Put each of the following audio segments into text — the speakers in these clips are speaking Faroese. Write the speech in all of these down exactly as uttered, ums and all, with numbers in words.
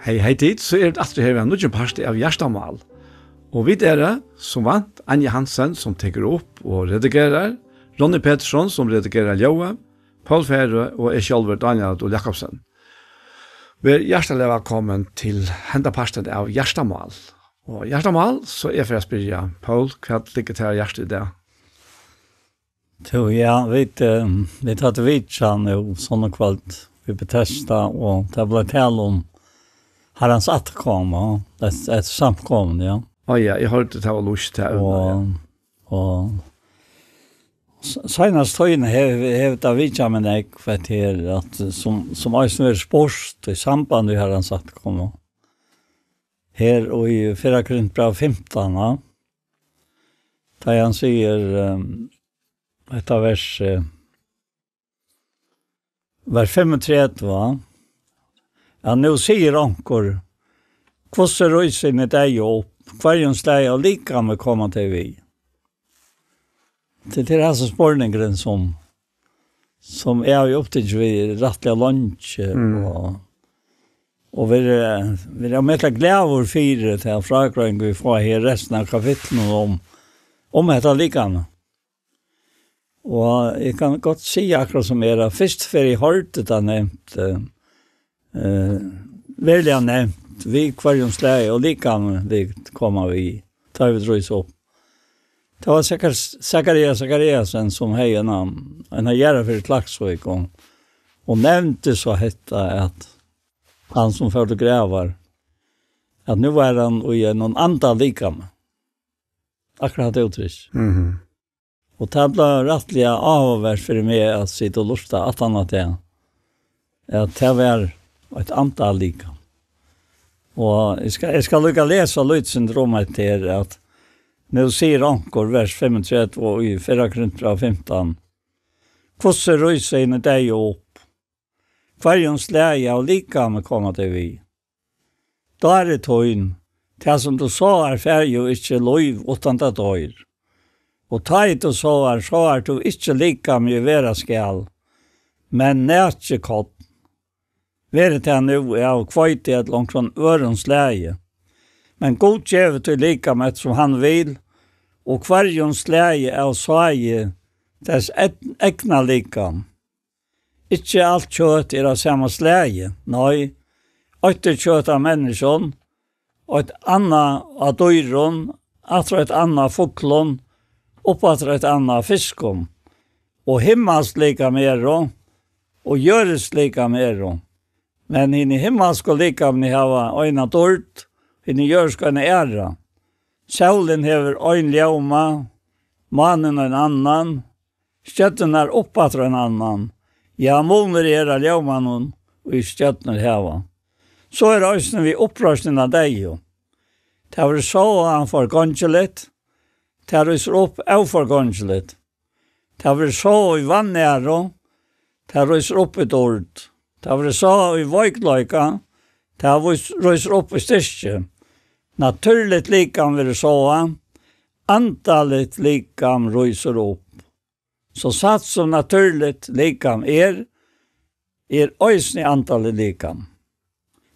Hey, hey tit, so er tað aftur her við ein nýggjum parti av Hjartamál. Og vit eru, sum vant, Anja Hansen, sum tekur upp og redigerar, Ronny Petersson, sum redigerar ljóðið, Poul Færø og eg sjálvur, Dánjal Dul Jakobsen. Ver hjartaliga vælkomin til henda partin av Hjartamál. Og Hjartamál, so eg fari at spyrja, Poul, hvat liggur tær á hjarta í dag? Tú, ja, vit, eh, vit høvdu vitjan nú sunnukvøld við Betesda, og tað bleiv tal um Harrans aftankoma, eftir, eftir samkomuni, ja. Á ja, eg hoyrdi, tað var lýst her. Og, og s-, seinastu tíðina hevur, hevur tað vitjað meg nógv, hvat her, at sum, sum eisini verður spurt í samband við Harrans aftankoma. Her í fyrra Korintbræv fimtan, ja. Tá hann sigur, ehm, hetta vers, eh, vers fimmogtretivu, at nú sigur onkur: "Hvussu rísa hini deyðu upp? Hvørjum slag av likami koma tey við?" Tað, tað er hasin spurningurin, sum, sum eg havi upptikið við rættiliga leingi, Mm. og, og verið, verið ómetaliga glaður fyri ta frágreiðing, vit fáa her restina av kapitlinum um, um hetta likamið. Og eg kann gott siga akkurát sum er, at fyrst ferð eg hoyrdi tað nevnt, eh, eh, veruliga nevnt, við hvørjum slag av likami vit koma við, tá vit rísa upp. Tað var Zakar-, Zakarias Zakariasen, sum hevði eina, eina jarðarferð til Klaksvík, og, og nevndi so hetta, at hann sum fór til gravar, at nú var hann í einum andalikami. Akkurát hetta úttrykk. Mhm. Og tað bleiv rættiliga áhugavert fyri meg at sita og lurta aftan á tað, at tað var eitt andalikam. Og eg skal, eg skal líka lesa lítið sindur um hetta her, at nú sigur onkur, vers fimmogtretivu í fyrra Korintbræv fimtan: "Hvussu rísa hini deyðu upp? Hvørjum slagi av likami koma tey við? Dári tín, tað sum tú sáar, fær jú ikki lív, uttan tað doyr. Og tá ið tú sáar, sáar tú ikki likam, ið vera skal, men nakið korn, veri tað nú av hveiti ella onkrum øðrum slagi. Men Gud gevur tí likam, eftir sum hann vil, og hvørjum slagi av sái tess egn-, egna likam. Ikki alt kjøt er av sama slagi, nei, eitt er kjøt av menniskjum, eitt annað av dýrum, aftur eitt annað av fuglum, uppaftur eitt annað av fiskum. Og himmalsk likam eru, og jørðisk likam eru. Men hini himmalsku likamini hava eina dýrd, hini jørðisku eina aðra. Sólin hevur ein ljóma, mánin ein annan, stjørnurnar uppaftur ein annan. Ja, munur er á ljómanum, ið stjørnur hava. So er eisini við uppreisnina av deyðu. Tað verður sáað forgongiligt, tað rísur upp óforgongiligt. Tað verður sáað í vanæru, tað rísur upp í dýrd. Tað verður sáað í veikleika, tað vís-, rísur upp í styrki. Natúrligt likam verður sáað, andaligt likam rísur upp. So satt sum natúrligt likam er, er eisini andaligt likam.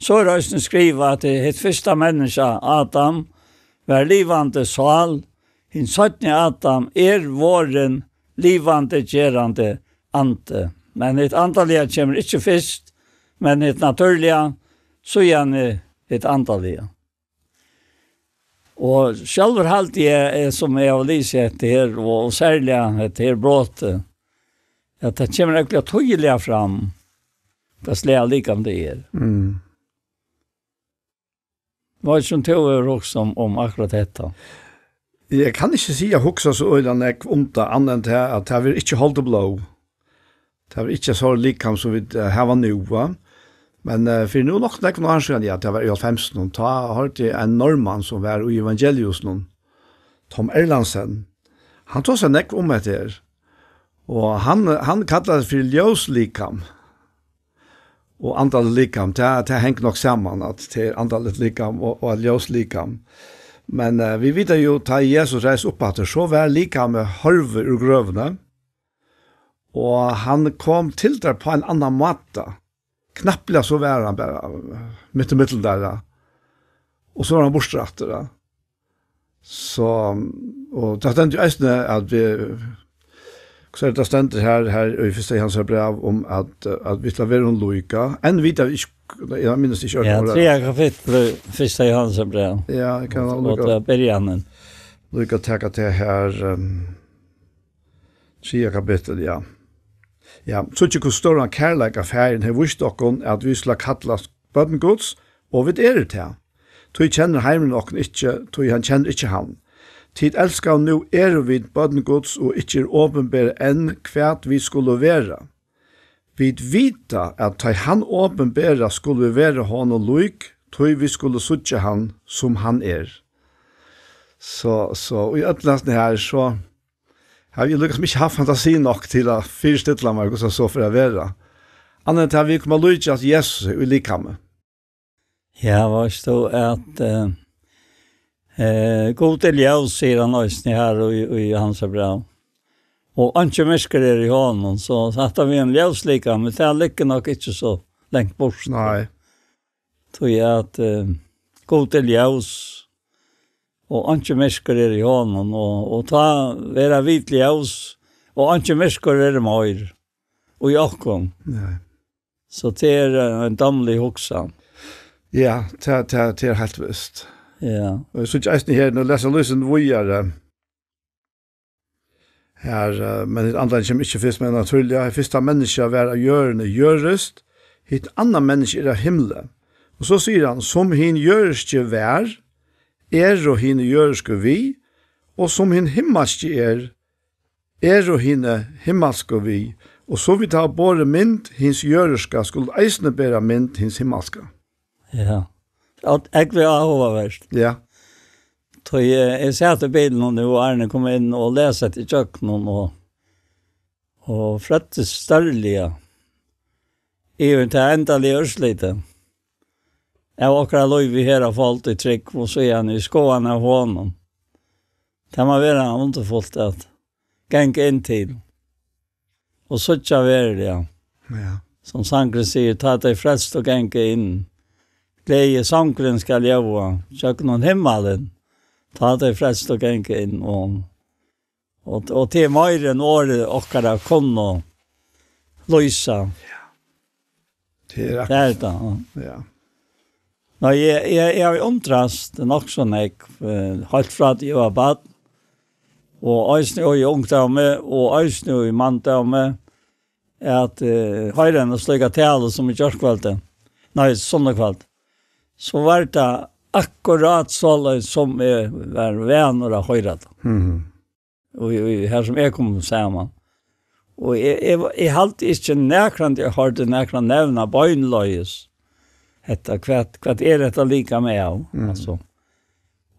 So er eisini skrivað, at hitt fyrsta menniskja, Adam, var livandi sál, hin seinni Adam er vorðin livandi, gerandi andi. Men hitt andaliga kemur ikki fyrst, men hitt natúrliga, síðani hitt andaliga. Og sjálvur haldi eg, eh, sum eg havi lisið hetta her, og, og serliga hetta her brotið, at tað kemur ógvuliga týðiliga fram, hvat slag av likam tað er. Mm. Veit ikki um tú hevur hugsað um, um akkurát hetta. Eg kann ikki siga, hugsa so øgiliga nógv um tað, annað enn tað, at tað verður ikki hold og blóð. Tað var ikki so likam sum vit, eh, hava nú, va? Men, eh, fyri nú nokk nógvum árum síðan, ja, tað var í hálvfemsunum, tá hoyrdi eg ein norðmann sum var í Evangeliusnum, Tom Erlandsen. Hann tosaði nógv um hetta her. Og hann, hann kallaði tað fyri ljóslikam. Og andaligt likam, tað, tað hang nokk saman, at tað er andaligt likam og, og eitt ljóst likam. Men, eh, vit vita jú, tá Jesus reis upp aftur, so var likamið horvið úr grøvini. Og hann kom til teir á ein annan máta. knappliga so var hann bara mitt í millum teirra. Og so var hann burtur aftur, ja. So, og tað stendur jo eisini at við, so er tað stendur her, her í fyrsta Jóhannesar bræv um at, at vit skulu vera honum líka. Enn vita vit ikki, eg minnist ikki Ja, orðið. Triðja kapittul, fyrsta Jóhannesar bræv. Ja, eg kann Og, og líka, til byrjanin. líka taka til her, um, triðja kapittul, ja. Ja, so ikki hvussu stóran kærleika Faðirin hevur víst okkum, at vit skulu kallast børn Guds, og vit eru tað. Tí kennir heimurin okkum ikki, tí hann kennir ikki hann. Tit elskaðu, nú eru vit børn Guds, og ikki er opinberað enn, hvat vit skulu vera. Vit vita, at tá hann opinberast, skulu vit vera honum lík, tí vit skulu síggja hann, sum hann er. So, so, í øllum hasum her, so havi eg líkasum ikki havt fantasi nokk til at fyristilla mær, hvussu so fer at vera. Annað enn tað, vit koma at líkjast Jesus í likami. Ja, veitst tú at, eh, eh, Gud er ljós, sigur hann eisini her í, í Jóhannesar bræv. Og einki myrkur er í honum, so hatta við ein ljóslikami, men tað liggur nokk ikki so langt burt. Nei. Tí at, eh, Gud er ljós, og einki myrkur er í honum, og, og tá verða vit ljós, og einki myrkur verður meir í okkum. Nei. So tað er, eh, ein dámlig hugsan. Ja, tað, tað, tað er heilt vist. Ja. Og eg síggi eisini her, nú lesa lýsin víðari. Her, eh, men hitt andliga kemur ikki fyrst, men natúrliga. Hitt fyrsta menniskja var av jørðini, jørðiskt, hitt annað menniskja er av himli. Og so sigur hann, sum hin jørðiski var, eru hin jørðisku við, og sum hin himmalski er, eru hini himmalsku við, og sum vit hava borið mynd hins jørðiska, skulu eisini bera mynd hins himmalska. Ja. At, ekvið áhugavert. Ja. Tá eg, eg sat í bilinum nú, og Arne kom inn og las hetta ígjøgnum, og, og frøttist stórliga yvir tað endaliga úrslitið av okkara lívi her á fold í trúgv, og síðani í skoðan av honum. Tað má vera undurfult at ganga inn til og síggja veruliga. Ja. Sum sangurin sigur, tá tey frelstu ganga inn, gleðisangurin skal ljóða, gjøgnum himmalin, tá tey frelstu ganga inn, og, og, og tað er meira enn orðið okkara kunnu lýsa. Ja. Tað er Tað er akkurát. tað, ja. Ja. Nei, eg, eg, eg havi undrast nokk so nógv, eh, heilt frá tí eg var barn, og eisini í ungdómi, og eisini í manndómi, at, eh, hoyra eina slíka talu sum í gjárkvøldið, nei, sunnukvøldið. So var tað akkurát soleiðis, sum eg var vanur at hoyra tað. Mhm. Og, og her sum eg kom saman. Og eg, eg, eg haldi ikki nakran, eg hoyrdi nakran nevna beinleiðis hetta, hvat, hvat er hetta likam av? Mm. Altso.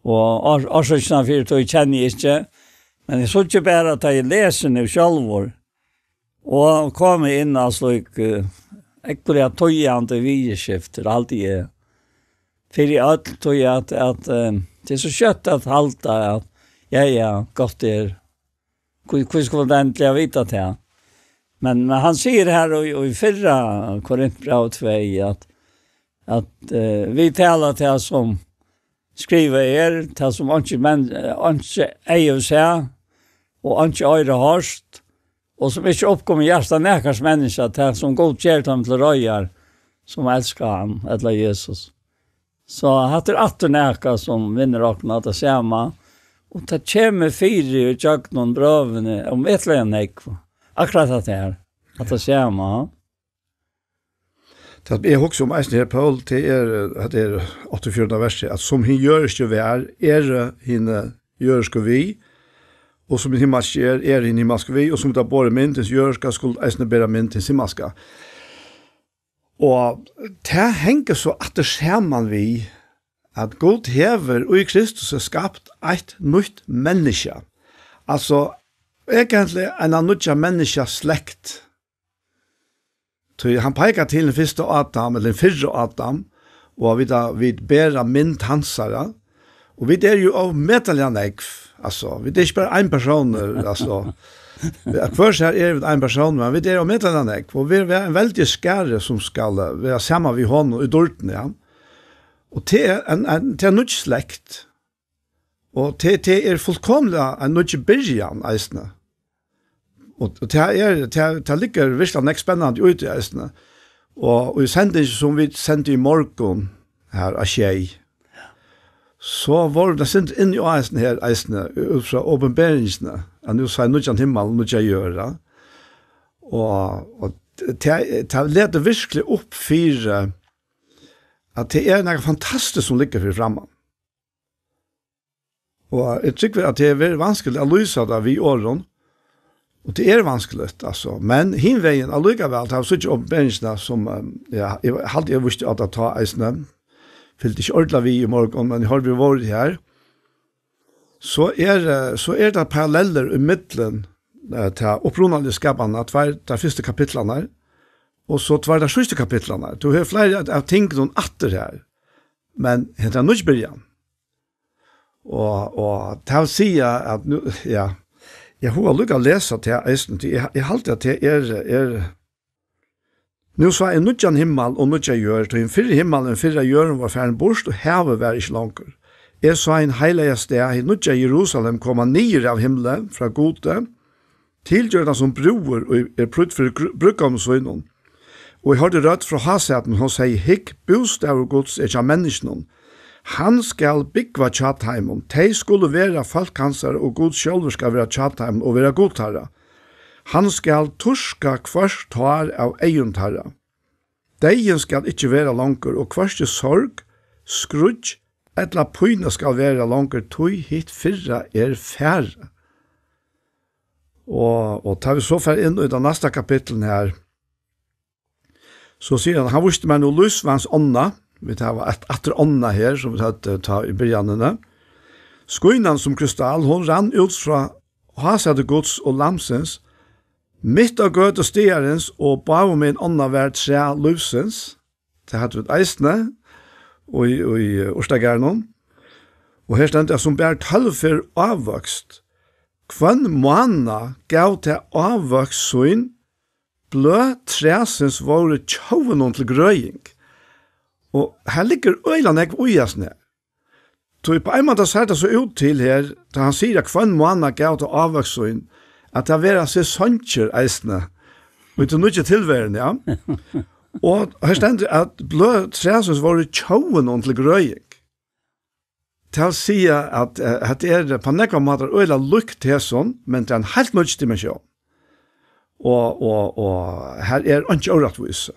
Og ár-, orsøkina fyri tí kenni eg ikki, men eg síggi bara, at eg lesi nú sjálvur, og komi inn á slík, eh, ógvuliga týðandi viðurskifti, haldi eg. Fyri øll, tí at, at, eh, tað er so skjótt at halda at, ja, ja, gott er. Hví, hví skuldi hann endiliga vita tað? Men, men hann sigur her í, í fyrra Korintbræv tvey, at, at, eh, vit tala tað sum skrivað er, tað sum einki men-, einki eyga sæð, og einki oyra hoyrt, og sum ikki uppkom í hjarta nakars menniskja, tað sum Gud ger teimum til reiðar, sum elska hann, ella Jesus. So hatta er aftur nakað sum vinnur okkum at tað sama, og tað kemur fyri í gjøgnum brøvini um ætliga nógv. Akkurát hatta her, at tað sama. Tað eg hugsi um eisini her, Poul, tað er, eh, hetta er áttaogfjøruti versið, at sum hin jørðiski var, eru hini jørðisku við, og sum hin himmalski er, eru hini himmalsku við, og sum tað borið mynd hins jørðiska, skulu eisini bera mynd hins himmalska. Og tað hongur so aftur saman við, at Gud hevur í Kristus skapt eitt nýtt menniskja. Altso, eigentliga eina nýggja menniskjaslekt. Tí hann peikar til hin fyrsta Adam, ella hin fyrra Adam, og vit, vit bera mynd hansara, og vit eru jú ómetaliga nógv. Altso, vit eru ikki bara ein persónur, altso. Vit, hvør sær eru vit ein persónur, men vit eru ómetaliga nógv, og vit eru ein veldig skara sum skal, eh, vera saman við honum í dýrdini, ja. Og tað er ein, ein, tað er nýggj slekt. Og tað, tað er fullkomiliga ein nýggj byrjan, eisini. Og, og tað er, tað, tað liggur virkuliga nógv spennandi út í eisini. Og, og í sending sum vit sendu í morgun her á sjey, so vóru vit eitt sindur inni á eisini her, eisini út frá opinberingini, at nú sá eg nýggjan himmal og nýggja jørð, ja. Og, og tað, tað letur virkuliga upp fyri, at tað er nakað fantastiskt sum liggur fyri framman. Og eg trúgvi, at tað er vanskiligt at lýsa tað við orðum, og tað er vanskiligt, altso. Men hin vegin, allíkavæl, tá vit síggja opinberingina sum, eh, ja, eg haldi, eg vísti á tað tá eisini, fylgdi ikki ordiliga við í morgun, men eg hoyrdi, vit vóru her, so er, eh, so er tað parallellir í millum, eh, ta upprunaligu skapanina, tveir, tær fyrstu kapitlarnar, og so tveir, tær síðstu kapitlarnar. Tú hevur fleiri av, av tingunum aftur her, men hetta er nýggj byrjan. Og, og tað vil siga at nú, ja, eg hugi líka at lesa tað eisini, tí eg, eg haldi at tað er, er, nú sá eg nýggjan himmal og nýggja jørð, tí hin fyrri himmalin, fyrra jørðin var farin burt, og havið var ikki longur. Eg sá hin heilaga stað, hin nýggja Jerusalem, koma niður av himli frá Gudi, tilgjørdan sum brúður, ið er prýdd fyri gr-, brúðgómi sínum. Og eg hoyrdi rødd frá hásætinum, hon segði: Hygg, bústaður Guds er hjá menniskjunum. Hann skal búgva hjá teimum. Tey skulu vera fólk hansara, og Gud sjálvur skal vera hjá teimum og vera Gud teirra. Hann skal turka hvørt tár av eygum teirra. Deyðin skal ikki vera longur, og hvørki sorg, skríggj ella pína skal vera longur, tí hitt fyrra er farið. Og, og tá vit so fara inn í tað næsta kapitlinum her, so sigur hann, hann vísti mær nú lívsvatns ánna, vit hava eitt aftur ánna her, sum vit høvdu tá í byrjanini. Skínan sum krystall, hon rann út frá hásæti Guds og Lambsins, mitt á gøtu staðarins, og báðumegin ánna var træ lívsins. Tað høvdu vit eisini í, í urtagarðinum. Og her stendur, at sum bar tólv ferð ávøkst. Hvønn mánað gav tað ávøkst sín, bløð træsins vóru tjóvunum til grøðing. Og her liggur øgiliga nógv í hasum her. Tí á ein máta sær tað so út til her, tá hann sigur, at hvønn mánað gav tað ávøkst sín, at tað verða sesongir eisini, í tí nýggju tilveruni, ja. Og her stendur, at bløð træsins vóru tjóvunum til grøðing. Tað vil siga, at, eh, hetta er á nógvar mátar øgiliga líkt hesum, men tað er ein heilt nýggj dimensión. Og, og, og her er einki órættvísi,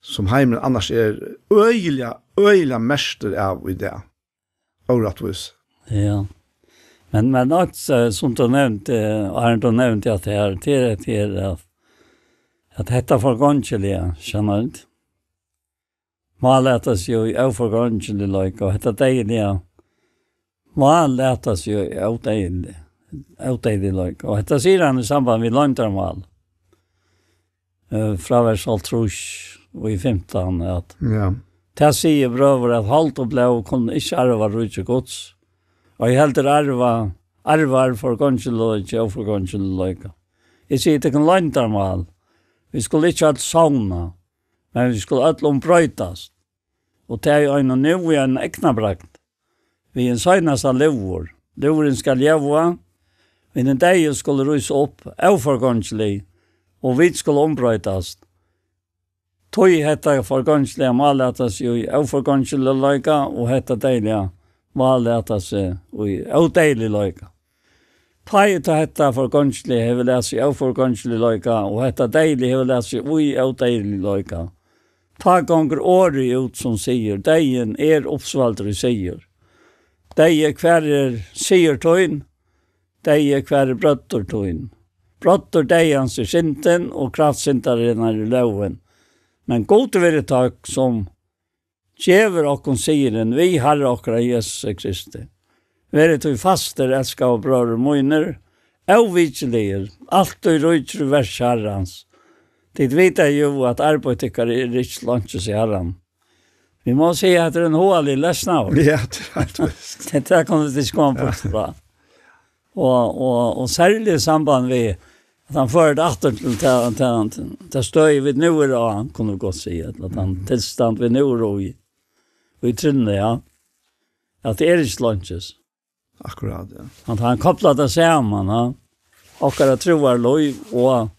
sum heimurin annars er øgiliga, øgiliga merktur av í dag. Órættvísi. Ja. Men, men at, eh, sum tú nevnti, eh, Arne, tú nevnti at det her, til, til at, at hetta forgongiliga, skjønner du? Má lata seg í óforgongiligleika, og hetta deyðiliga má lata seg í ódeyðilig-, ódeyðiligleika. Og hetta sigur hann í samband við loyndarmál, eh, frá vers hálvtrýss og í fimtan, at Ja. Tað sigur, brøður, at hold og blóð kunnu ikki arva ríki Guds, og ei heldur arva, arvar forgongiligleiki og óforgongiligleika. Eg sigi tykkum loyndarmál, vit skulu ikki øll sovna, men vit skulu øll umbroytast, og tað í einum nú, í einum eygnabragdi, við hin seinasta lúður. Lúðurin skal ljóða, og hin deyði skulu rísa upp, óforgongilig, og vit skulu umbroytast. Tí hetta forgongiliga má lata seg í óforgongiligleika, og hetta deyðiliga má lata seg í ódeyðiligleika. Tá ið tá hetta forgongiliga hevur latið seg í óforgongiligleika, og hetta deyðiliga hevur latið seg í ódeyðiligleika, tá gongur orðið út, sum sigur: Deyðin er uppsvaldur í sigur. Deyði, hvar er sigur tín? Deyði, hvar er broddur tín? Broddur deyðans er syndin, og kraft syndarinnar er lógin. Men Gudi veri tøgn, sum gevur okkum sigurin við Harra okkara Jesusi Kristi. Verið tí fastir, elskaðu brøður mínir, óvikiligir, altíð ríkir í verki Harrans. Tit vita jú, at arbeiði tykkara er ikki til einkis í Harranum. Vit mugu siga, at tað er ein hugalig lesnaður. Ja, tað er heilt vist. Tað, tað kunnu vit ikki koma burtur frá. Og, og, og serliga í samband við, at hann førir tað aftur til tað, til, til tað støðið, vit nú eru á, kunnu vit gott siga, ella at hann tilstand, vit nú eru í, í trúnni, ja. At tað er ikki til einkis. Akkurát, ja. At hann koplar tað saman, ja. Okkara trúarlív og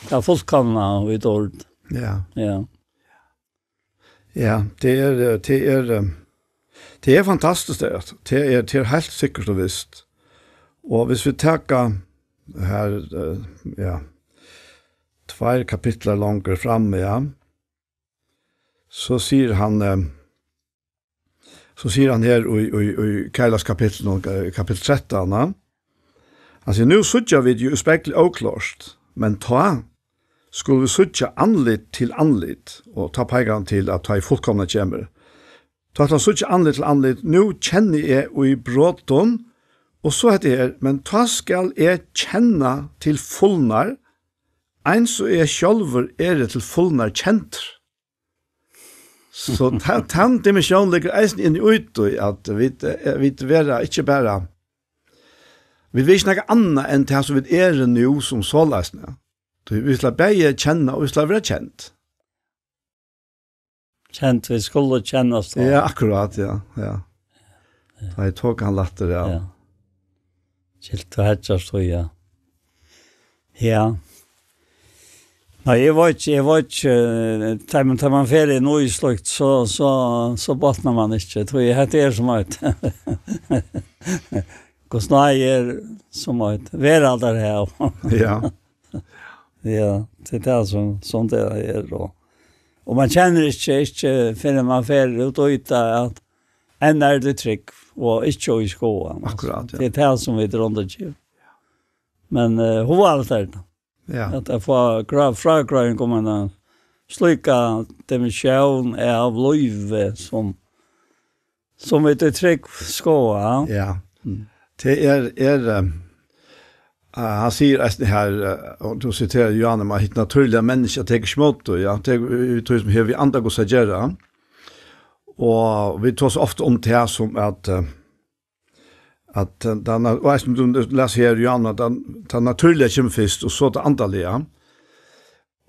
tað fullkomna í dýrd. Ja. Ja. Ja, tað er, eh, tað er, eh, tað er fantastiskt, tað er. Tað er, tað er heilt sikkurt og vist. Og hvis vit taka her, eh, ja, tveir kapitlar longur fram, ja, so sigur hann, eh, so sigur hann her í, í, í Kailas kapitlinum, eh, kapittul trettan, ja. Hann sigur, "Nú síggja vit jú í spegli óklárt, men tá skulu vit síggja andlit til andlit," og tá peikar hann til, at tá ið fullkomna kemur. "Tá skulu vit síggja andlit til andlit, nú kenni eg í brotum," og so hetta her, "men tá skal eg kenna til fulnar, eins og eg sjálvur eri til fulnar kendur." So ta-, tann dimension liggur eisini inn í tí, at vit, eh, vit vera ikki bara, vit vera ikki nakað annað enn tað sum vit eru nú sum soleiðis, ja. Tí vit skulu bæði kenna og vit skulu vera kend. Kend, vit skulu kennast, ja. Ja, akkurát, ja, ja. Tá eg tók hann lættir, ja. Ja. Skilt og heggjast, og ja. Ja. Nei, eg veit ikki, eg veit ikki, eh, tá man, tá man fer inn í slíkt, so, so, so botnar man ikki. Tí hetta er sum eitt, Guds náði er sum eitt veraldarhav. Ja. Ja, tað er tað sum, sum tað er, og, og man kennir ikki, ikki fyrr enn man fer út og yta, at enn er tað trúgv, og ikki í skoðan. Akkurát, ja. Tað er tað sum vit rundir til. Men, eh, hugaligt er tað. Ja. At, at fáa gra-, frágreiðing um eina slíka dimension av lívi sum, sum vit í trúgv skoða. Ja. Mm. Tað er, er, eh, eh, hann sigur eisini her, eh, og tú siterar Johan, um at hitt natúrliga menniskja tekur ikki ímóti, ja, tað er í tí sum hevur við anda Guds at gera. Og vit tosa ofta um tað sum at, eh, at, eh, tað na-, og eisini tú lesur her, Johan, at tað, tað natúrliga kemur fyrst, og so tað andaliga.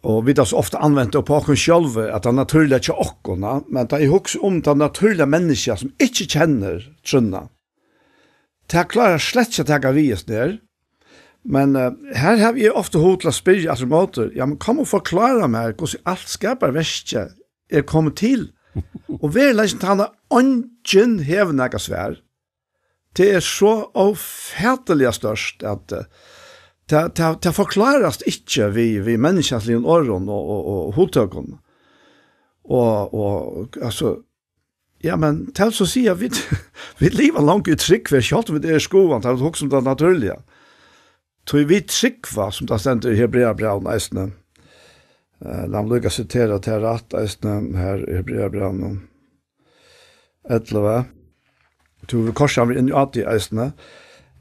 Og vit hava so ofta anvent tað upp á okkum sjálv, at tað natúrliga hjá okkum, ja. Men tá eg hugsi um tað natúrliga menniskja sum ikki kennir trúnna, tað klárar slett ikki at taka við hesum her. Men, eh, her havi eg ofta hug til at spyrja aftur á móti, ja, men kom og forklára mær, hvussu alt skaparverkið er komið til. Og veruleikin, hann er, eingin hevur nakað svar. Tað er so ófatiliga stórt, at, eh, tað, tað, tað forklárast ikki við, við menniskjaligum orðum og, og, og hugtøkum. Og, og, altso, ja, men tað vil so siga, vit, vit liva longu í trúgv, sjálvt um vit eru í skoðan, tá vit hugsa um tað natúrliga. Tí vit trúgva, sum tað stendur í Hebreabrævinum eisini. Eh, lat meg líka sitera tað rætt eisini, her í Hebreabrævinum ellivu. Tú vil korsa meg inn í átti eisini,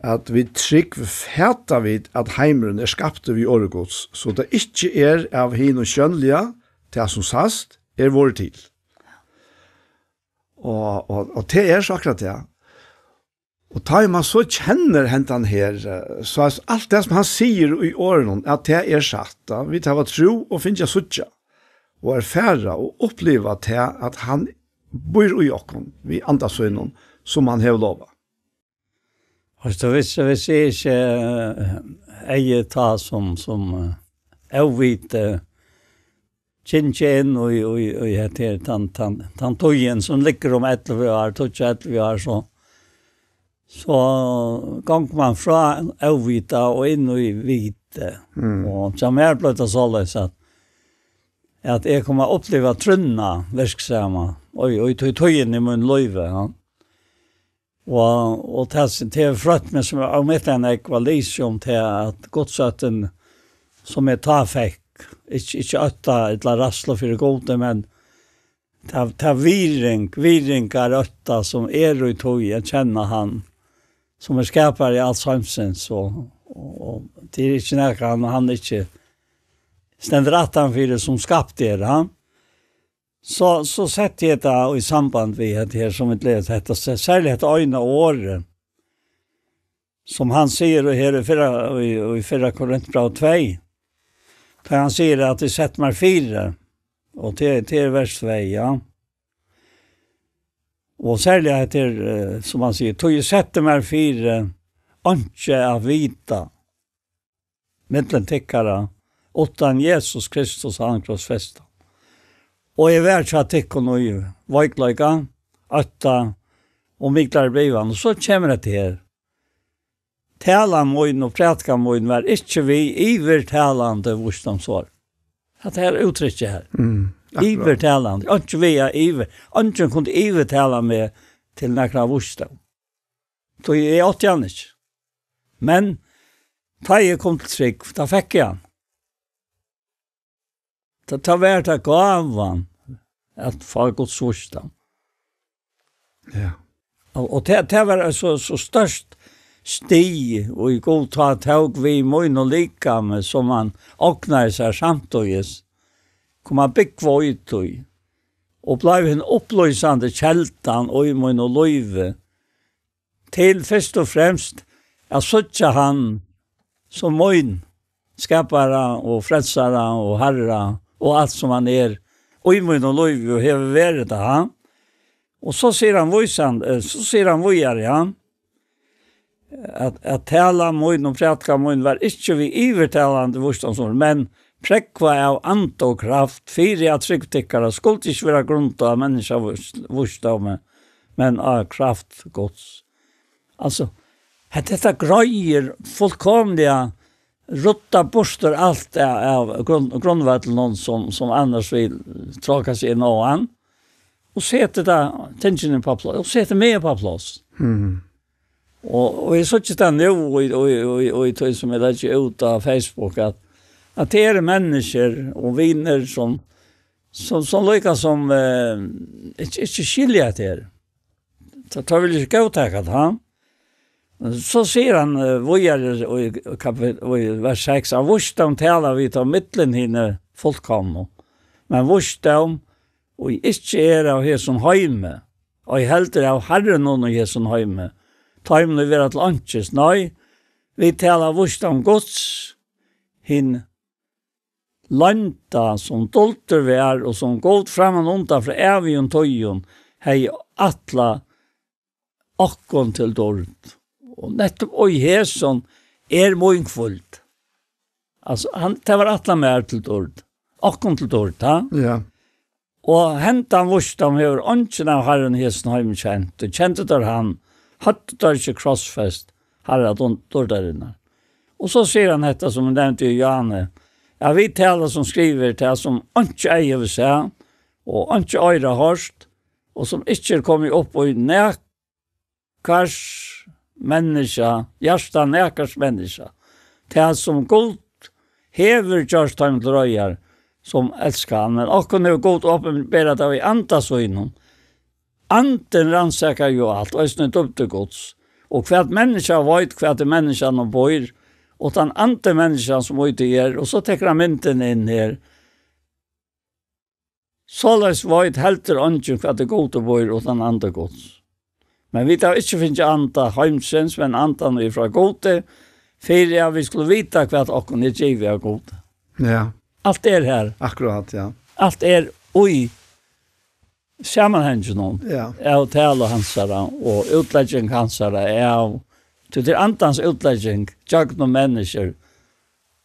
at við trúgv fata vit, at heimurin er skaptur við orði Guds, so tað ikki er av hinum sjónliga, tað sum sæst, er vorðið til. Og, og, og tað er so akkurát tað. Og tá ið man so kennir hendan her, eh, so er alt tað sum hann sigur í orðunum, at tað er satt, ja. Vit hava trúð og fingið at síggja, og erfara og uppliva tað, at hann býr í okkum, við anda sínum, sum hann hevur lovað. Veitst tú, hvis, hvis eg ikki, eh, eigi tað sum, sum, eh, óviti, kynngi inn í, í, í hetta her, tann, tann, tann tíðin sum liggur um ellivu ár, tíggju, ellivu ár, so, so gongur man frá óvita og inn í viti. Mm. Og hjá mær bleiv tað soleiðis, at, at eg kom at uppliva trúnna virksama, og, og í tí tíðini í mínum lívi, ja. Og, og tað, tað hevur frøtt meg sum ómetaliga nógv at lesa um tað, at gudsóttin, sum eg tá fekk, ikki, ikki ótta ella ræðslu fyri Gudi, men tað, tað virðing, virðingarøkta sum er í tí at kenna hann, sum er skapari alls heimsins, og, og, og tað er ikki nakað hann, hann ikki stendur aftan fyri, sum skapti er, ha? So, so setti eg tað í samband við hetta her, sum vit lesa, hetta, serliga hetta eina orðið, sum hann sigur her í fyrra, í, í fyrra Korintbræv tvey. Tá hann sigur at eg setti meg fyri, og til, til vers tvey, ja. Og serliga hetta her, eh, sum hann sigur, tí eg setti meg fyri, einki at vita millum tykkara, uttan Jesus Kristus, hann krossfesta. Og eg var hjá tykkum í veikleika, ótta og miklari bivan. Og so kemur hetta her. Talan mín og prædikan mín var ikki við yvirtalandi vísdómsorð. At her úttrykki her. Mm, akkurát. Yvirtalandi. Ikki við at yvir. Eingin kundi yvirtala meg til nakra vísdóm. Tí eg átti hann ikki. Men tá eg kom til trúgv, tá fekk eg hann. Tá, tá var tað gávan at fáa Guds vísdóm. Ja. Og, og tað, tað var so, so stórt stig, og í Gud tá tók við mín og likami, sum hann ognaði sær samtíðis, kom hann búgva í tí, og bleiv hin upplýsandi keldan í mín og lívi, til fyrst og fremst at síggja hann sum mín skapara og frelsara og harra og alt sum hann er í mínum lívi og hevur verið tað, ha? Og so sigur hann vísan, eh, so sigur hann víðari, ja, at, at tala mín og prædikan mín var ikki við yvirtalandi vísdómsorð, men prógvað av anda og kraft, fyri at trúgv tykkara skuldi ikki vera grundað á menniskjavísdómi, men á kraft Guds. Altso, at hetta greiðir fullkomiliga, rudda burtur alt av, av grunn-, grundvøllinum sum, sum annars vil tráka seg inn á hann, og seta tað, tingini upp á pláss, og seta meg upp á pláss. Mm. Og, og eg síggi tað nú, og, og, og, og, og tað sum eg leggi út á Facebook, at, at tað eru menniskjur og vinir sum, sum, sum líka sum, eh, ikki, ikki skilja hetta her. Tá, tá vil ikki góðtaka tað, ha? So sigur hann, eh, víðari í kapit-, í vers seks, at vísdóm tala vit á millum hini fullkomnu, men vísdóm, ið ikki er av hesum heimi, ei heldur av harrunum í hesum heimi, teimum ið verða til einkis. Nei, vit tala vísdóm Guds, hin loynda, sum duldur var, og sum Gud frammanundan frá ævigum tíðum hevði ætlað okkum til dýrd. Og nettupp í hesum er mín hvíld. Altso, hann, tað var ætlað mær til dýrd. Okkum til dýrd, ha? Ja. Og hendan vísdóm hevur eingin av harrunum í hesum heimi kent, og kendu teir hann, høvdu teir ikki krossfest harra dýrdarinnar. Og so sigur hann hetta, sum eg nevndi í Johanne, at vit tala sum skrivað er, tað sum einki eyga hevur sæð, og einki oyra hoyrt, og sum ikki er komið upp í nakars menniskja, hjarta nakars menniskja, tað sum Gud hevur gjørt teimum til reiðar, sum elska hann. Men okkum hevur Gud opinberað tað í anda sínum. Andin rannsakar jú alt, eisini dýpdir Guds. Og hvat menniskja veit, hvat í menniskjanum býr, uttan andi menniskjans, sum í tí er, og so tekur hann myndina inn her. Soleiðis veit heldur eingin, hvat í Gudi býr, uttan andi Guds. Men vit hava ikki fingið anda heimsins, men andan er frá Gudi, fyri at vit skulu vita, hvat okkum er givið av Gudi. Ja. Alt er her. Akkurát, ja. Alt er í samanhanginum, ja, av talu hansara og útlegging hansara av, tí tað er andans útlegging gjøgnum menniskjur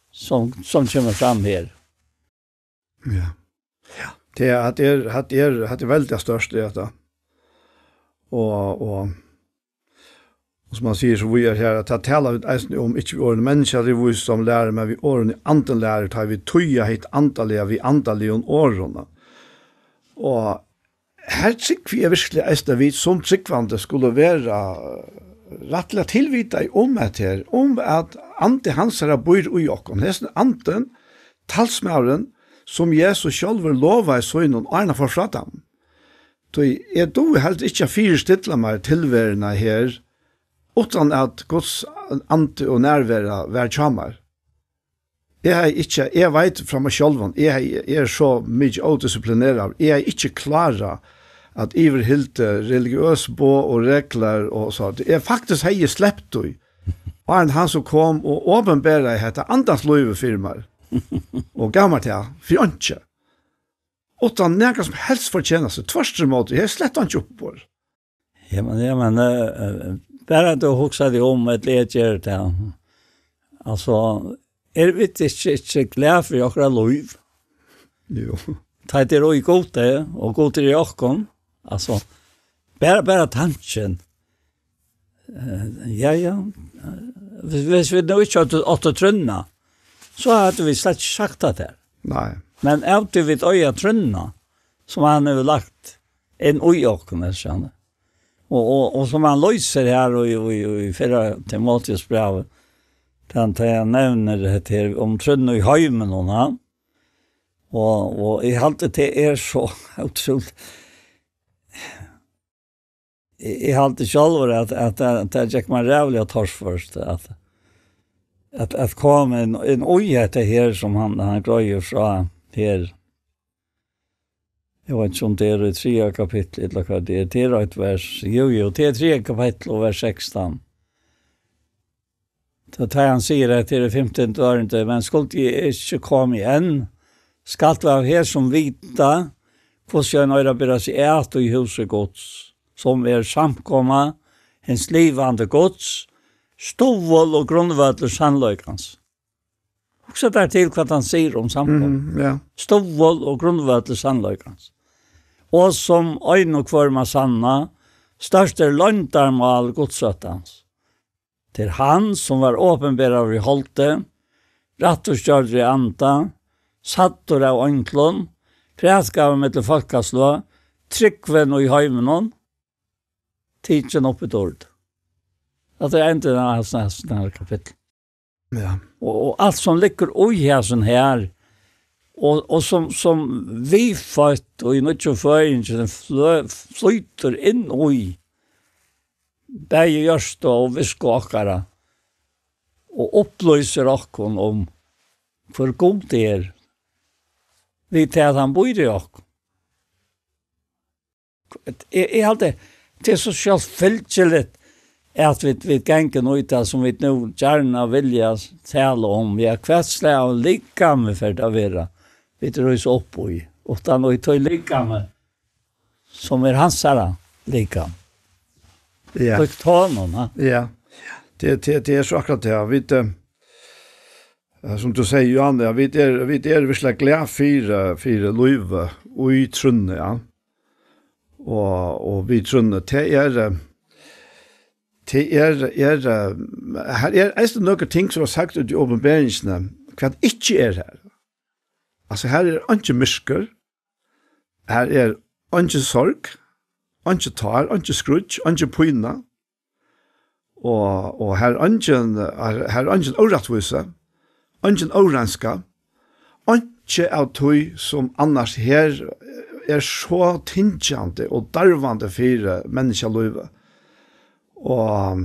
sum, sum kemur fram her. Ja. Ja. Tað er, hatta er, hatta er, hatta er veldiga stórt, er hetta. Og, og, og sum hann sigur, so víðari her, at tað tala vit eisini um, ikki við orðum menniskjaligum vísdómi lærir, men við orðum í andin lærir, tá vit týða hitt andaliga við andaligum orðum. Og her trúgvi eg virkuliga, eisini, at vit sum trúgvandi skulu vera rættiliga tilvitað um hetta her, um at andi hansara býr í okkum. Hesin andin, talsmaðurin, sum Jesus sjálvur lovaði sínum, áðrenn hann fór frá teimum. Tí eg dugi heldur ikki at fyristilla mær tilveruna her, uttan at Guds andi og nærvera var hjá mær. Eg hevði ikki, eg veit frá mær sjálvum, eg hevði, eg er so mikið ódisiplineraður, eg hevði ikki klárað at yvirhilda religiøs boð og reglur og so. Eg faktiskt hevði sleppt tí. Og hann, hann so kom og opinberaði hetta andans lívi fyri mær. Og gav mær tað, fyri einki. Uttan nakra sum helst fortjenastu, tvørturímóti, eg hevði slett einki upp á. Ja, men, ja, men, eh, eh, bara tú hugsar teg um, at eg ger det. Altso, er vit ikki, ikki glad fyri okkara lív? Jo. Tá er í Gud, eh, og Gud er í okkum. Altso, bara, bara tanken. Eh, ja, ja. Hvis, hvis vi nå ikke hadde åtte trønna, så hadde vi slett ikke sagt det her. Nei. Men av det vi øya trønna, som han har lagt inn i åkken, jeg skjønner. Og, og, og som han løser her i, i, i fire Timoteus brev, den, den nevner det her om trønna i heimen, og han. Og, og jeg har alltid, det er så utroligt. Jeg, jeg har alltid selv at, at, at, at jeg gikk meg rævlig og tors først, at, at, at komme inn, inn i dette her, som han, han grøyer fra her. Jeg vet ikke om det er i tredje kapittel, eller hva det er. Det er et vers. Jo, jo, det er tredje kapittel og vers seksten. Så tar han sier at det er femten dørende, men skulle de ikke komme igjen, skal det være her som vita, hvordan en øyre bærer seg at i huset Guds, som er samkomma, en slivande Guds, stuvel og grundvøtter sannløkans. Husk der til, hva han sier om samkomma. Mhm, ja. Stuvel og grundvøtter sannløkans. Og som øyne og kvarma sanna, største løgndarmal Gudsøttans. Til hann, som var åpenbæret i holdet, rættugjørdur í anda, sattur av einklum, prætgavi millum fólkasløg, trúgvin í heiminum, tikin upp í dýrd. At det er endelig av hans næsten her kapittel. Ja. Og, og alt som ligger i hessen her, og, og som, som vi født og i nødvendig føring, den flø-, flyter inn i, bæði hjørsta og visku okkara, og upplyser okkum um, hvør Gud er, við tað, at hann býr í okkum. Eg, eg haldi, tað er so sjálvfylgiligt, at vit, vit ganga út av, sum vit nú gjarna vilja tala um, ja, hvat slag av likami fer tað at vera, vit rísa upp í, uttan í tí likami, sum er hansara likam. Ja. Líkt honum, ha? Ja. Det, det, det er så akkurat det. Vi, eh, eh, som du sier, Johan, ja, vi er, vi er virkelig glad for, eh, for livet og i trønne, ja. Og, og vi trønne, det er, eh, det er, er, eh, her er eisini nøkur ting som er sagt út í opinberingene, hvat ikki er her. Altså, her er ikke myrker, her er ikke sorg, ikke tar, ikke skrudj, ikke pina. Og, og her er ikke, her, her er ikke órættvísi, ikke órenska, ikke av tí som annars her er så tyngjandi og darvandi fyri, eh, menneskjalívet. Og,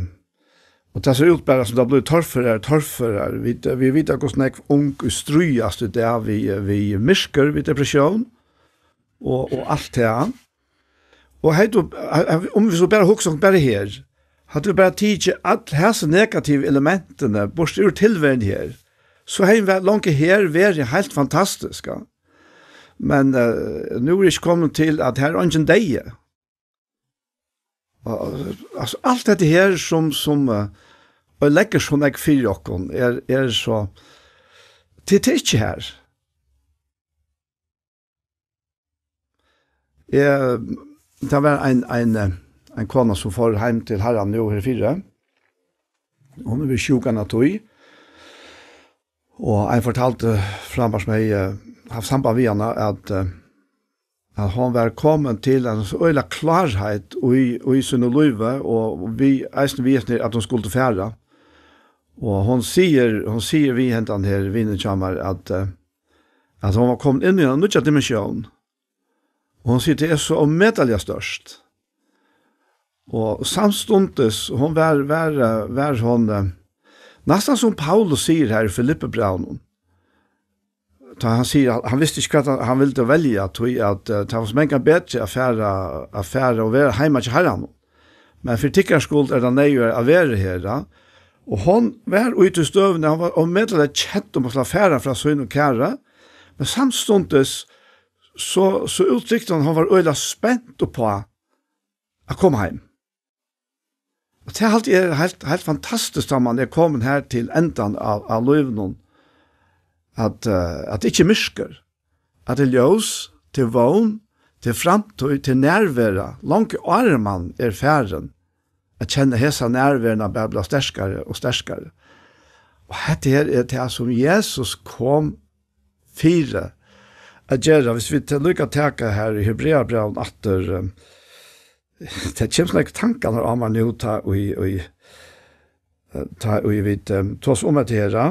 og tað sær út bara sum tað blívur torførari, torførari. Vit, vit vita, hvussu nógv ung stríðast í dag við, við myrkur, við depressjón og, og alt tað. Og hetta, um vit so bara hugsa um bara her, høvdu vit bara tikið øll hesi negativu elementini burtur úr tilveruni her, so hevði longu her verið heilt fantastiskt, ja. Men, eh, nú er ikki komið til, at her er eingin deyði. Og, altso, alt hetta her sum, sum, eh, og leggur so nógv fyri okkum, er, er so, tað, tað er ikki her. Eh, tað var ein, ein, eh, ein kona sum fór heim til Harran nú her fyri. Hon er við sjúkan av tí. Og ein fortaldi framar sum hevði, eh, havt samband við hana, at, eh, at hon var komin til ein so øgiliga klárheit í, í síni lívi, og við, eisini við hesum, at hon skuldi fara. Og hon sigur, hon sigur við hendan her vinin hjá mær, at, eh, at hon var komin inn í ein nýggja dimensjón. Og hon sigur, tað er so ómetaliga stórt. Og samstundis, hon var, var, eh, var hon, eh, næstan sum Paulus sigur her í Filippibrævinum, Tá hann sigur, at hann visti ikki, hvat hann, hann vildi velja, tí at, eh, tað var so mangan betri at fara, at fara og vera heima hjá Harranum. Men fyri tykkara skuld er tað neyðugt at vera her, ja. Og hon var í tí støðuni, hon var ómetaliga kedd um at fara frá sínum kæra, men samstundis so, so úttrykti hon, hon var øgiliga spent uppá at koma heim. Og tað haldi eg er heilt, heilt fantastiskt, tá man er komin her til endan av, av lívinum, at, eh, at ikki myrkur, at tað er ljós, til vón, til framtíð, til nærvera, langt áðrenn man er farin, at kenna hesa nærveruna bara blíva sterkari og sterkari. Og hetta her er tað, sum Jesus kom fyri at gera. Hvis vit ta-, líka taka her í Hebreabrævinum aftur, eh, tað kemur so nógv tankar á meg nú, tá í, í, eh, tá í vit, eh, tosa um hetta her, ja.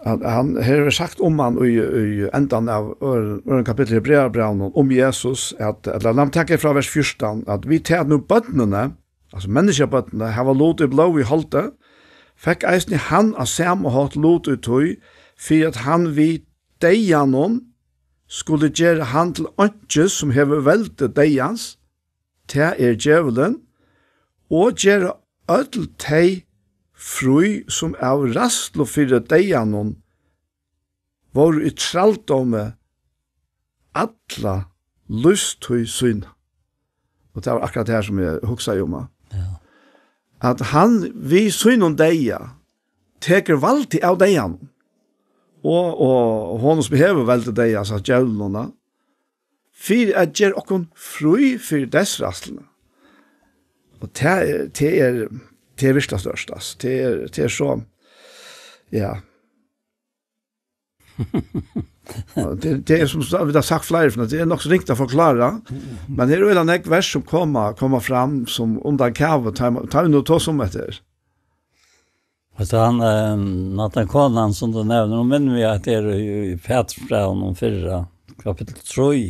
At hann, her er sagt um hann í, í endan av ør-, øðrum kapitli í Hebreabrævinum, um Jesus, at, ella lat meg taka frá vers fjúrtan, at vit tað at nú børnini, altso menniskjabørnini, hava lut í blóði og holdi, fekk eisini hann á sama hátt lut í tí, fyri at hann við deyðanum skuldi gera hann til einkis, sum hevur veldi deyðans, tað er djevulin, og gera øll tey frí, sum av ræðslu fyri deyðanum vóru í trældómi alla lívstíð sína. Og tað var akkurát tað her, sum eg hugsaði um, ja. Ja. At hann við sínum deyða tekur valdið av deyðanum. Og, og honum, sum hevur veldi deyðans, djevlinum, ja, fyri at gera okkum frí fyri deyðsræðsluna. Og tað er, tað er, tað er virkuliga stórt, altso. Tað er, tað er so, ja. Og tað, tað er sum sagt, vit hava sagt fleiri ferð, tað er nokk so ringt at forklára, men her eru øgiliga nógv vers sum koma, koma fram sum undan kavi, tá, tá vit nú tosa um hetta her. Vet du, hann, eh, Nathan Konan, sum tú nevnir, nú minnir meg at tað er í, í Pætursbrævinum fyrra, kapittul trý.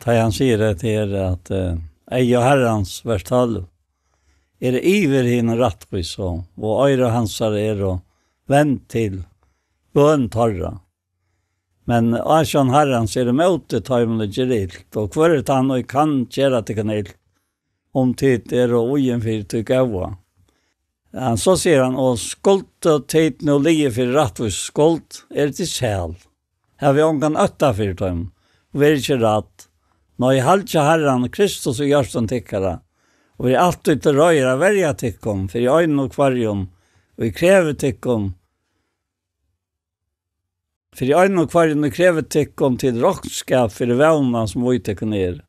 Tá hann sigur at tað er at, eh, eyga Harrans, vers tólv, er yvir hinum rættvísu, og oyru hansara eru vend til bøn teirra. Men ásjón Harrans er ímóti teimum, ið gera ilt, og hvør er tann, ið kann gera tykkum ilt, um tit eru íðin fyri tí góða? Ja, so sigur hann, og skuldu tit nú liðið fyri rættvísu skuld, eru tit sæl. Havið ongan ótta fyri teimum, og verið ikki rædd. Nei, haldið Harran Kristus í hjørtum tykkara, og verið altíð til reiðar at verja tykkum fyri einum og hvørjum, ið krevur tykkum, fyri einum og hvørjum, ið krevur tykkum til roknskap fyri vónina, sum í tykkum er.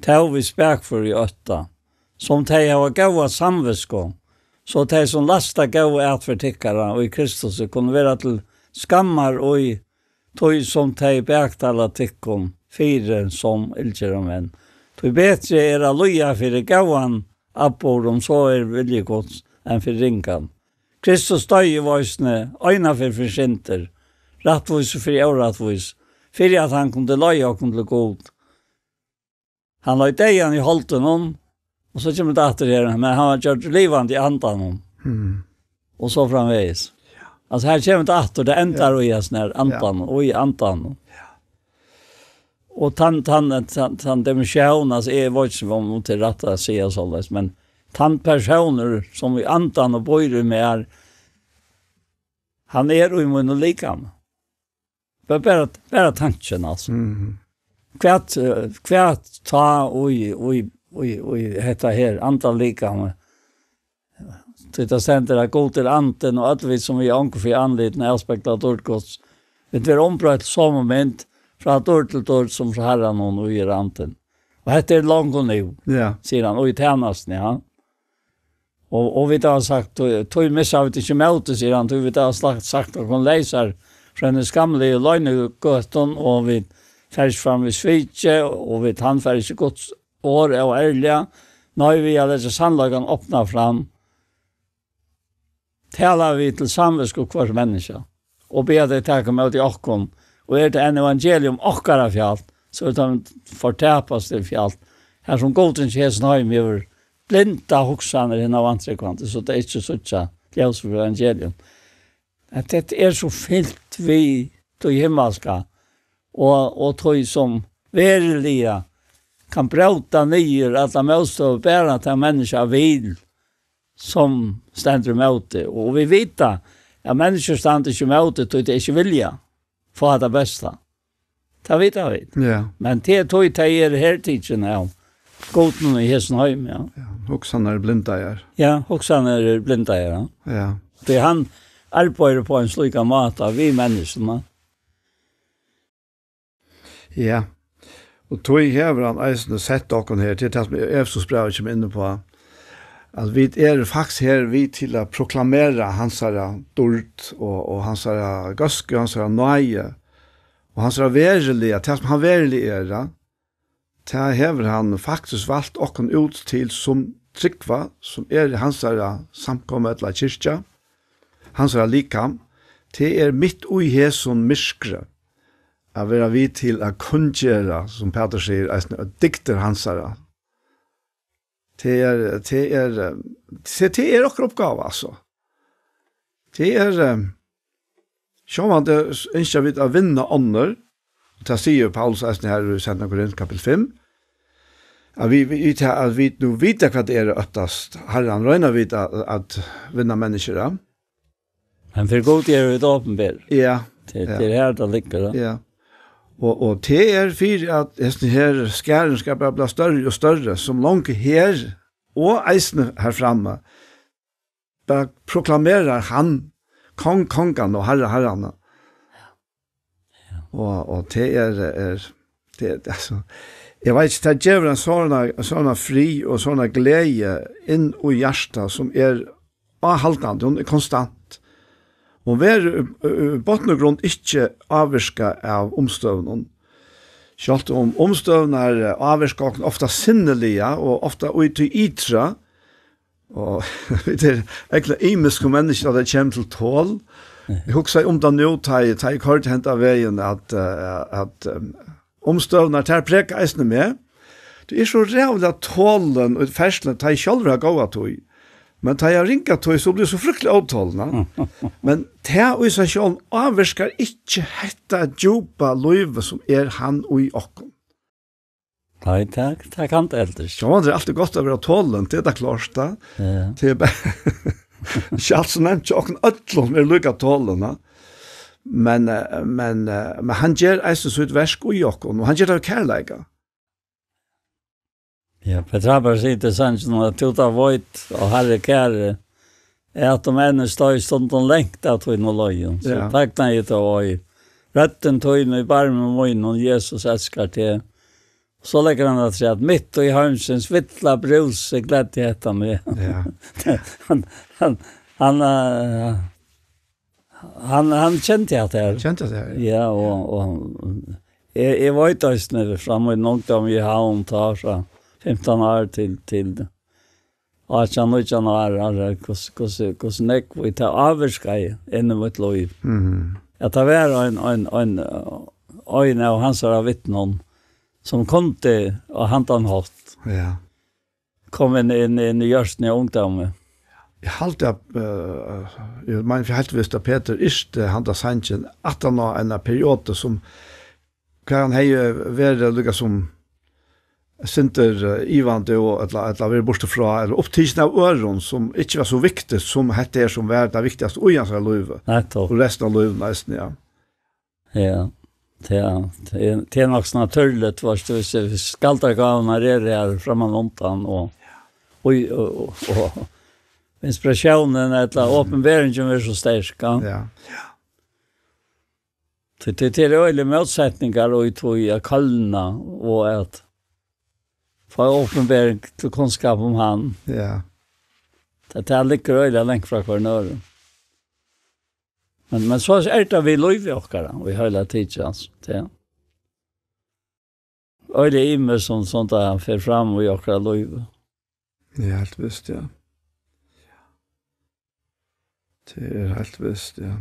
Tó við spakføri og ótta, sum tey hava góða samvitsku, so tey, sum lasta góða atferð tykkara í Kristusi, kunnu vera til skammar í tí, sum tey baktala tykkum fyri sum illgerðarmenn. Tí betri er at líða fyri góðan atburð, um so er vilji Guds, enn fyri ringan. Kristus doyði jú eisini einaferð fyri syndir, rættvísur fyri órættvísar, fyri at hann kundi leiða okkum til Gud. Hann leið deyðan í holdinum, og so kemur tað aftur her, men hann var gjørdur livandi í andanum. Mm. Og so framvegis. Ja. Altso, her kemur tað aftur, tað endar í hasum her andan, og í andanum. Ja. Og tann, tann, tann, tann dimension, altso, eg veit ikki um, um tað er rætt at siga soleiðis, men tann persónur, sum í andanum býr í mær, hann er í mínum likami. Bara, bara, bara tankin, altso. Mhm. Hvat, eh, hvat tá í, í, í, í hetta her andalikamið? Tí tað stendur at Gud er andin, og øll vit, sum við onkur fyri andlitum avspegla dýrd Guds, vit verða umbroytt til somu mynd frá dýrd til dýrd, sum frá Harranum, ið er andin. Og hetta er longu nú, ja, sigur hann, og í tænastuni, ja. Og, og vit hava sagt, tí, tí missa vit ikki mótið, sigur hann, tí vit hava sagt, sagt okkum leysar frá hinum skamligu loynigøtum, og vit fara ikki fram við sviki, og vit handfara ikki Guds orð óærliga. Nei, við at lata sannleikan opna fram, tala vit til samvitsku hvørs menniskja, og biðja tey taka ímóti okkum, og er tað enn evangelium okkara fjalt, so er tað fortapast til fjalt, har sum Gud ikki hesin heim hevur blinda hugsanir hinna vantrúgvandi, so tey ikki síggja ljós fyri evangelium. at hetta er so fylt við tí himmalska, og, og tí sum veruliga kann bróta niður alla mótstøðu, bara tað menniskja vil, sum stendur ímóti. Og vit vita, at menniskjur standa ikki ímóti, tí tey ikki vilja fáa tað besta. Tað vita vit. Ja. Men tað er tí, tey eru hertikin av Gudinum í hesum heimi, ja. Ja, hugsanir eru blindaðar. Ja, hugsanir eru blindaðar, ja. Ja. Tí hann arbeiðir á ein slíkan máta við menniskjuna. Ja. Og tí hevur hann eisini sett okkum her, til tað sum Efesusbrævið kemur inn uppá, at vit eru faktiskt her við til at proklamera hansara dýrd og, og hansara góðsku, hansara náði og hansara veruliga, tað sum hann veruliga er, ja. Tað hevur hann faktiskt valt okkum út til sum trúgva, sum er hansara samkoma ella kirkja, hansara likam. Tað er mitt í hesum myrkri at vera við til at kunngera, sum Pætur sigur, eisini at dygdir hansara. Tað er, tað er, eh, tað, tað er okkara uppgáva, altso. Tað er, eh, sjálvandi s-, ynskja vit at vinna onnur, og tað sigur Paulus eisini her í seinna Korint kapittul fimm, at vit, vit, vit, at vit nú vita, hvat tað er at óttast Harran, royna vit at, at vinna menniskjur, ja. Men fyri Gud eru vit opinber. Ja. Til, ja. Til her, tað liggur, ja. Ja. Og, og tað er fyri at hesin her skarin skal bara bli størri og størri, sum longu her, og eisini her framme, bara proklamerar hann, Kong kongan og Harra harranna. Ja. Og, og tað er, er, tað er, altso, eg veit ikki, tað gevur ein sånn, ein sånn frið og sånn gleði inn í hjartað, sum er áhaldandi, hon er konstant. Hon verður í, í, í botn og grund ikki ávirkað av umstøðunum. Sjálvt um umstøðurnar, eh, ávirka okkum ofta sinniliga og ofta í tí ytra, og vit eru ógvuliga ymisk sum menniskju, tá tað kemur til tol. Eg hugsaði um tað nú, tá eg, tá eg koyrdi henda vegin, at, eh, at, eh, umstøðurnar, tær prega eisini meg. Tað er so ræðuliga tolin í ferðsluni, tá eg sjálvur havi góða tíð. Men tá eg havi ringa tíð, so blívi eg so fryktiligt ótolin, ja. Men tað í seg sjálvum ávirkar ikki hetta djúpa lívið, sum er hann í okkum. Nei, takk, takk, hann eldist. Sjálvandi er altíð gott at vera tolin, tað er tað klárt, ja. Ja. Tað er bara, ikki alt sum nevnt hjá okkum øllum er líka tolin, ja. Men, eh, men, eh, men hann ger eisini sítt verk í okkum, og hann ger tað av kærleika. Ja, Petra bara sigur til sangin, at tú tá veit, og Harri kæri, er at um enn er støy stundum lengt av tínum løgum. So ja. Takk, nei, tú, og røddin tín í barmi mínum, Jesus elskar teg. So leggur hann afturat, mitt í heimsins villa brúsi gleddi hetta meg. Ja. Hann, hann, hann, eh, hann, hann kendi at tað her. Kendi at tað her, ja. Ja, og, og eg, eg veit eisini frá mín ungdóm í Havn, tá frá fimtan ár til, til átjan, nítjan ár, altso, hvussu, hvussu, hvussu nógv í tað ávirkaði inn í mítt lív. Mhm. At tað var ein, ein, ein, ein av hansara vitnum, sum kundi á handan hátt ja. Koma inn, inn, inn í hjørtuni á ungdómi. Eg haldi at, eh, eg meini, eg heilt vist at Petur yrkti handa sangin aftan á eina periodu sum, hvar hann hevði verið líka sum sindur, eh, ivandi og ella, ella verið burtur frá, ella upptikin av øðrum sum ikki var so viktigt sum hetta her sum var tað viktigasta í hansara lívi. Nettupp. Og restina av lívinum eisini, ja. Ja, tað er, tað er, tað er nokk so natúrligt, veitst tú, viss, viss skaldagávurnar eru her framman undan, og, og, og, og inspiratiónin ella opinberingin er so sterk, ja. Ja. Tí, tí, tað eru øgiliga mótsetningar í tí at kólna og at fáa opinbering til kunnskap um hann. Ja. Tað, tað liggur øgiliga langt frá hvørjum øðrum. Men, men so er tað við lívi okkara, og í heila tikið, altso, tað. Øgiliga ymiskt sum, sum tað fer fram í okkara lívi. Ja, heilt vist, ja. Tað er heilt vist, ja.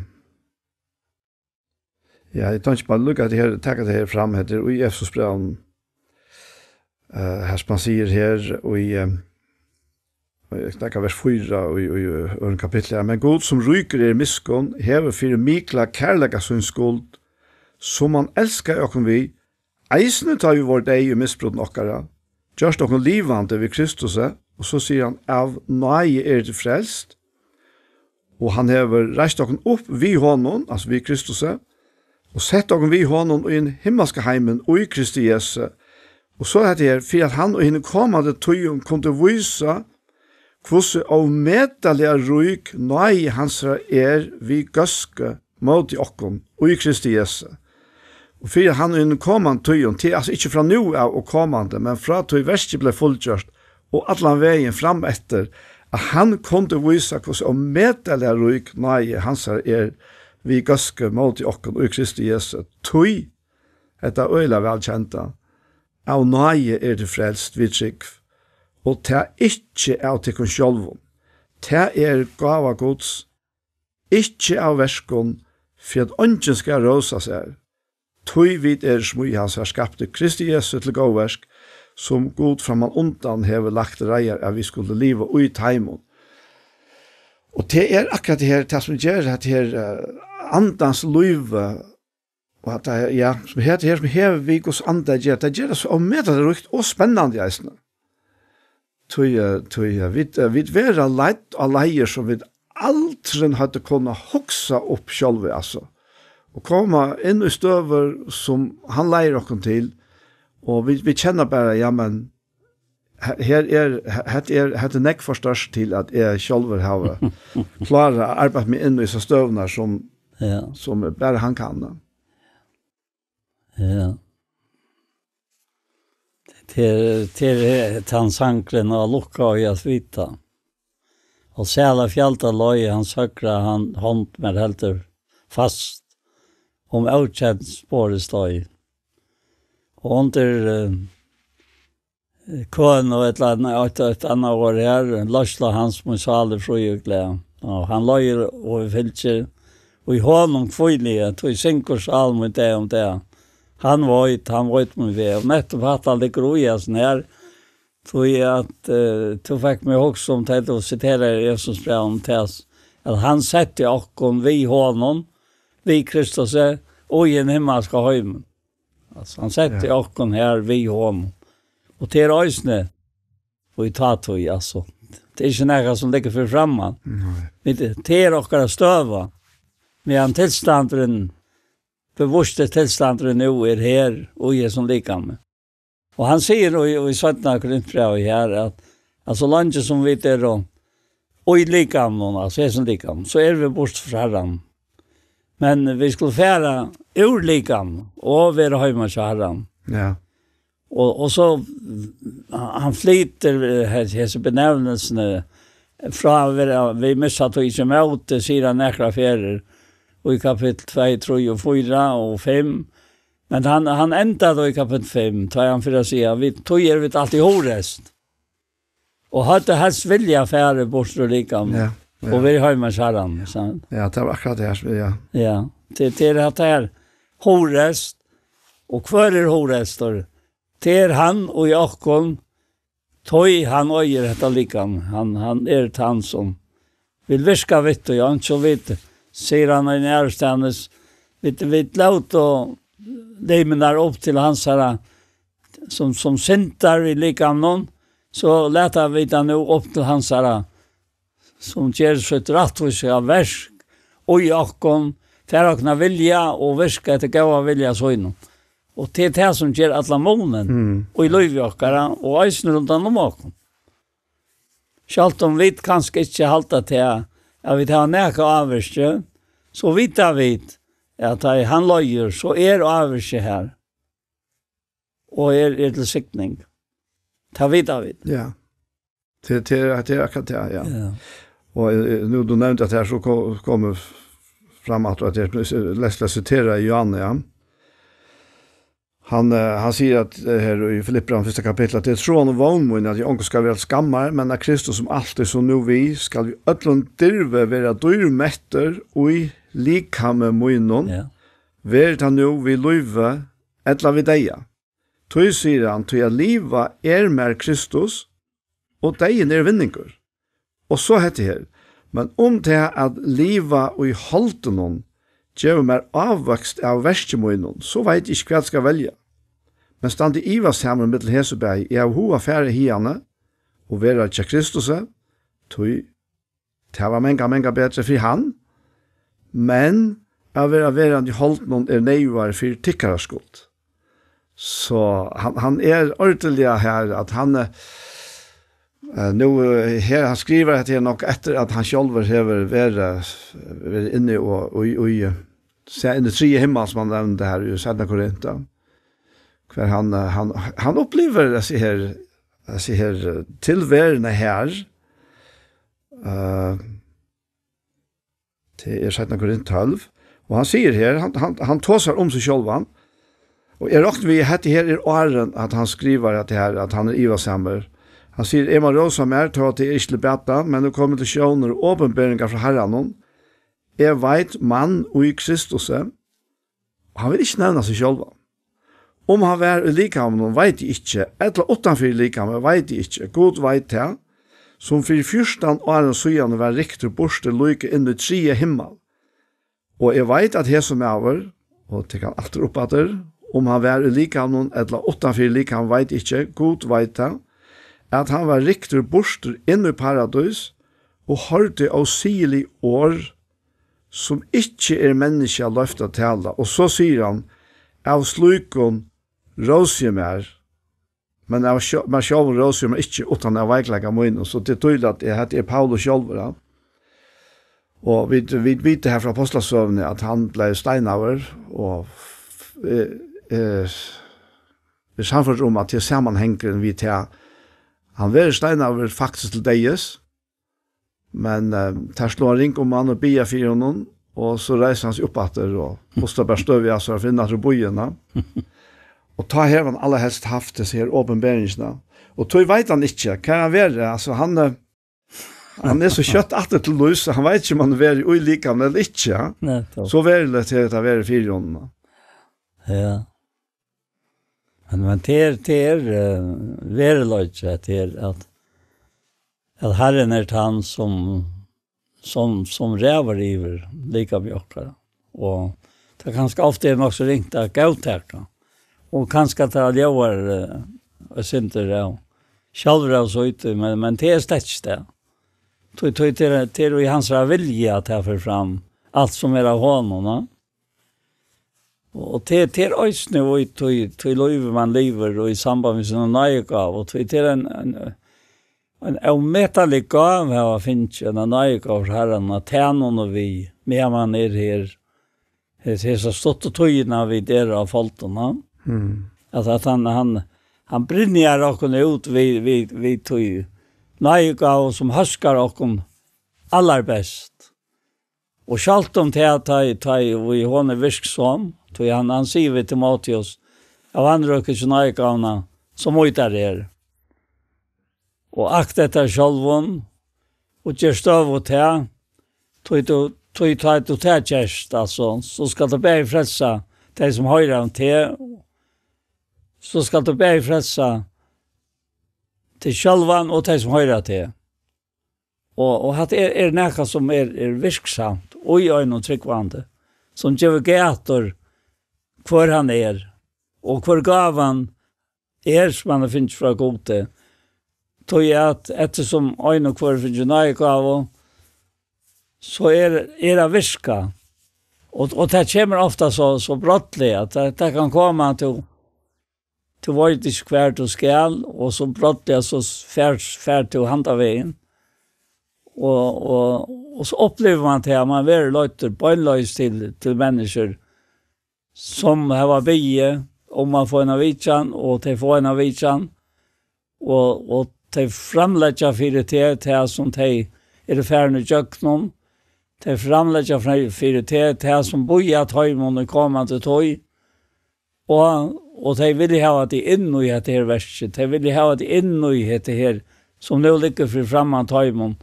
Ja, eg tenki bara líka at her, taka tað her fram, hetta er í Efesusbrævinum, eh, her sum hann sigur her í, eh, Og eg snakki vers fýra í, í, í øðrum kapitli her. Men Gud, sum ríkur er í miskunn, hevur fyri mikla kærleika sín skuld, sum hann elskaði okkum við, eisini tá vit vóru deyð í misbrotum okkara, gjørt okkum livandi við Kristusi, og so sigur hann, av náði eru tit frelst, og hann hevur reist okkum upp við honum, altso við Kristusi, og sett okkum við honum í hin himmalska heimin í Kristi Jesu. Og so hetta her, fyri at hann í hinum komandi tíðum kundi vísa, hvussu ómetaliga rík náði hansara er við góðsku móti okkum í Kristi Jesu. Og fyri at hann í hinum komandi tíðum, tað er altso ikki frá nú av og komandi, men frá tí verkið bleiv fullgjørt, og allan vegin fram eftir, at hann kundi vísa, hvussu ómetaliga rík náði hansara er við góðsku móti okkum í Kristi Jesu. Tí, hetta øgiliga væl kenda, av náði eru tit frelst við trúgv, og tað ikki av tykkum sjálvum. Tað er gáva Guds, ikki av verkum, fyri at eingin skal rósa sær. Tí vit eru smíð hansara, skapt í Kristi Jesu til góð verk, sum Gud framman undan hevur lagt reiðar, at vit skulu liva í teimum. Og tað er akkurát tað her, tað sum ger at her, eh, andans lív, eh, og at tað, ja, sum her, her sum hevur við Guds anda at gera, tað ger tað so ómetaliga ríkt og spennandi eisini. Tí, eh, tí, eh, vit, eh, vit verða leidd á leiðir sum vit aldrin høvdu kunnað hugsa upp sjálvi, altso. Og koma inn í støður sum hann leiðir okkum til, og vit, vit kenna bara, ja, men he-, her er, he-, hetta er, hetta er nógv for stórt til, at eg sjálvur havi klárað at arbeitt meg inn í so støðurnar sum, Ja. sum bara hann kann. Ja. Til, til tann sangrin og lukka og at vita. Og sæla fjaldalei, hann søkra, hann hond mer heldur fast, um ókjent sporið støy. Og undir, eh, køn og et eller annet, et, et annet orð her, løsla hans mun sálir frí og glað. Og hann leiðir og fylgir, og í honum hvíli eg, tí syngur sál mín dag um dag. Hann veit, hann veit mín veg. Og nettopp hatta liggur í, altso, her, tí at, eh, tú fekk meg hugsa um tað, tú siterar í Efesusbrævinum, tað, at hann setti okkum við honum, við Kristusi, og í ein himmalska heimin. Altso, hann setti Ja. okkum her við honum. Og tað er eisini, og í tá tíð, altso. Tað er ikki nakað sum liggur fyri framman. Nei. Vit, tað er okkara støða. Meðan tilstandurin, bevísti tilstandurin nú er her, og í hesum likami. Og hann sigur í, í seinna Korintbrævi her, at, at so leingi sum vit eru í likamum, altso hesum likamum, so eru vit burtur frá Harranum. Men vit skulu fara úr likamum og vera heima hjá Harranum. Ja. Og, og so, hann flytur, eh, hes-, hesi benevnelsini frá at vera, vit missa tí ikki mótið, sigur hann nakrar ferðir, og í kapittul tvey, trý og fýra og fimm. Men hann, hann endar tó í kapittul fimm, tá er hann fyri at siga, vit, tí eru vit altíð hugreist. Og høvdu helst viljað farið burtur úr likamum Ja, ja. og verið heima hjá Harranum, sant? Ja, tað var akkurát tað her, ja. Ja, tað, tað er at tað er hugreist, og hvør er hugreistur? Tað er hann og í okkum, tí hann eigur hetta likam. Hann, hann er tann sum vil virka við tí, og so vit, sigur hann í nærustaðnis, vit, vit lótu limirnar upp til hansara, sum, sum syndar í likamnum, so lata vit hann nú upp til hansara, sum ger sítt rættvísa verk í okkum, fær okkum at vilja og virka eftir góða vilja sínum. Og tað er tað, sum ger allan munin Mm. í lívi okkara, og eisini rundan um okkum. Sjálvt um vit kanska ikki halda tað, at vit hava nakað ávirki, so vita vit, at tá hann leiðir, so er ávirki har. Og er, er til signing. Tað vita vit. Ja. Til, til, til akkurát tað, ja. Ja. Og, eh, nú tú nevndi at her, so ko-, kom fram at, at eg les-, les-, sitera Johan, ja. Hann, eh, hann sigur at, eh, her í Filippibrævinum fyrsta kapitli, at tað er trúin og vón mín, at eg onkur skal vera til skammar, men at Kristus sum altíð, sum nú við, skal í øllum dirvi vera dýrmettur í likami mínum, Ja. veri tað nú við lívi ella við deyða. Tí sigur hann, tí at liva er mær Kristus, og deyðin er vinningur. Og so hetta her: "Men um tað at liva í holdinum gevur mær ávøkst av verki mínum, so veit eg ikki, hvat skal velja. Men standi ivasamur millum hesi bæði, eg havi hug at fara hiðani og vera hjá Kristusi, tí tað var mangan, mangan betri fyri hann, men at vera verandi í holdinum er neyðugari fyri tykkara skuld." So hann, hann er ordiliga her, at hann, eh, eh, nú, eh, her hann skrivar hetta her nokk eftir, at hann sjálvur hevur verið, verið inni og, og, og, eh, seg inn í triðja himmal, sum hann nevndi her í seinna Korint, ja. Hvar hann, eh, hann, hann upplivir hesi her, hesi her, eh, tilveruna her, eh, Tað er seinna Korint tólv. Og hann sigur her, hann, hann, hann tosar um seg sjálvan. Og eg rokni við, at hetta her er áðrenn, at hann skrivar hetta her, at hann er ivasamur. Hann sigur: "Eg má rósa mær, tá at tað er ikki til bata, men nú komið til sjónir og opinberingar frá Harranum. Eg veit mann í Kristusi." Hann vil ikki nevna seg sjálvan. Um hann var í likamum, veit eg ikki, ella uttanfyri likamið, veit eg ikki. Gud veit tað, sum fyri fjúrtan árum síðan var ryktur burtur líka inn í triðja himmal. Og eg veit, at hesin maður, og tek hann aftur upp aftur, um hann var í likamum ella uttanfyri likamið, veit eg ikki, Gud veit tað, at hann var ryktur burtur inn í paradís og hoyrdi ósigilig orð, sum ikki er menniskja loyvt at tala. Og so sigur hann: "Av slíkum rósi eg mær, men av sjó-, mær sjálvum rósi eg mær ikki, uttan av veikleika mínum." So tað er týðiligt, at hetta er Paulus sjálvur, ja. Og vit, vit vita her frá Ápostlasøguni, at hann bleiv steinaður, og, eh, eh, er sannførdur um, at tað er samanhangurin við tað. Hann verður steinaður faktiskt til deyðis, men, eh, teir sláa ring um hann og biðja fyri honum, og so reisir hann seg upp aftur og pustar bara støv av sær og fer inn aftur í býin. Og tá hevur hann allarhelst havt hesi her opinberingina. Og tí veit hann ikki, hvar hann verður. Altso, hann, eh, hann er so skjótt aftur til lívs, so hann veit ikki, um hann verður í likamum ella ikki, ja. Nettopp. So veruligt hevur tað verið fyri honum. Ja. Men, men tað er, tað er, eh, veruleiki, at tað er at, at Harrin er tann, sum, sum, sum ræður yvir likami okkara. Og tað kanska ofta er nokk so ringt at góðtaka. Og kanska tað ljóðar, eh, eitt sindur av sjálvræðsíti, men, men tað er slett ikki tað. Tí, tí, tað er, tað er í hansara vilja, at tað fer fram, alt sum er av honum, ja. Og tað, tað er eisini í tí, tí lívi, man livir, og í samband við sína náðigávu, og tí tað er ein, ein, ein ómetalig gáva at hava fingið, eina náðigávu frá Harranum, at tæna honum við, meðan man er her. Hesa, hesa stuttu tíðina vit eru á foldinum, ja. Mm. At, at hann, hann, hann brynjar okkum út við, við, við tí náðigávu, sum hóskar okkum allarbest. Og sjálvt um tað, tá, tá ið hon er virksom, tí hann, hann sigur við Timoteus, at hann røkir ikki náðigávuna, sum í tær er. Og akt eftir sjálvum, og ger støðugt tað, tí tú, tí tá tú tað gerst, altso, so skalt tú bæði frelsa tey, sum hoyra um teg, so skalt tú bæði frelsa teg sjálvan og tey, sum hoyra teg. Og, og hatta er, er nakað, sum er, er virksamt í einum trúgvandi, sum gevur gætur, hvør hann er, og hvør gávan er, sum hann hevur fingið frá Gudi. Tí at eftirsum ein og hvør fingið náðigávu, so er, er at virka. Og, og tað kemur ofta so, so brádliga, at tað, tað kann koma, at tú, tú veit ikki, hvar tú skal, og so brádliga so fær, fær tú handan vegin. Og, og, og so upplivir man tað, at man verður leiddur beinleiðis til, til menniskjur, sum hava biðið um at fáa eina vitjan, og tey fáa eina vitjan, og, og tey framleggja fyri teg tað, sum tey eru farin ígjøgnum. Tey framleggja fri-, fyri teg tað, sum bíðar teimum í komandi tíð. Og, og tey vilja hava teg inn í hetta her verkið. Tey vilja hava teg inn í hetta her, sum nú liggur fyri framman teimum,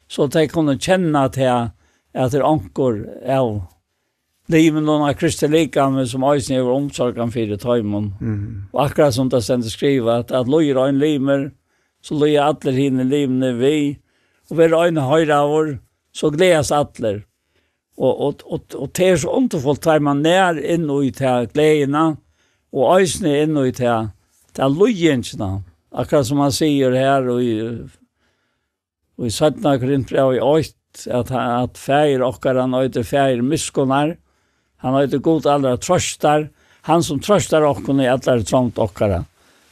so tey kunnu kenna tað, at tað er onkur av limunum av Kristi likami, sum eisini hevur umsorgan fyri teimum. Mhm. Og akkurát sum tað stendur skrivað, at, at líður ein limur, so líða allir hinir limirnir við, og verður ein hoyraður, so gleðast allir. Og, og, og, og tað er so undurfult, tá man nær inn í ta gleðina, og eisini inn í ta, ta líðingina. Akkurát sum hann sigur her í, í seinna Korintbrævi eitt, at, at faðir okkara, hann eitur faðir miskunnar, hann eitur Gud allra trøstar, hann sum trøstar okkum í allari trongd okkara.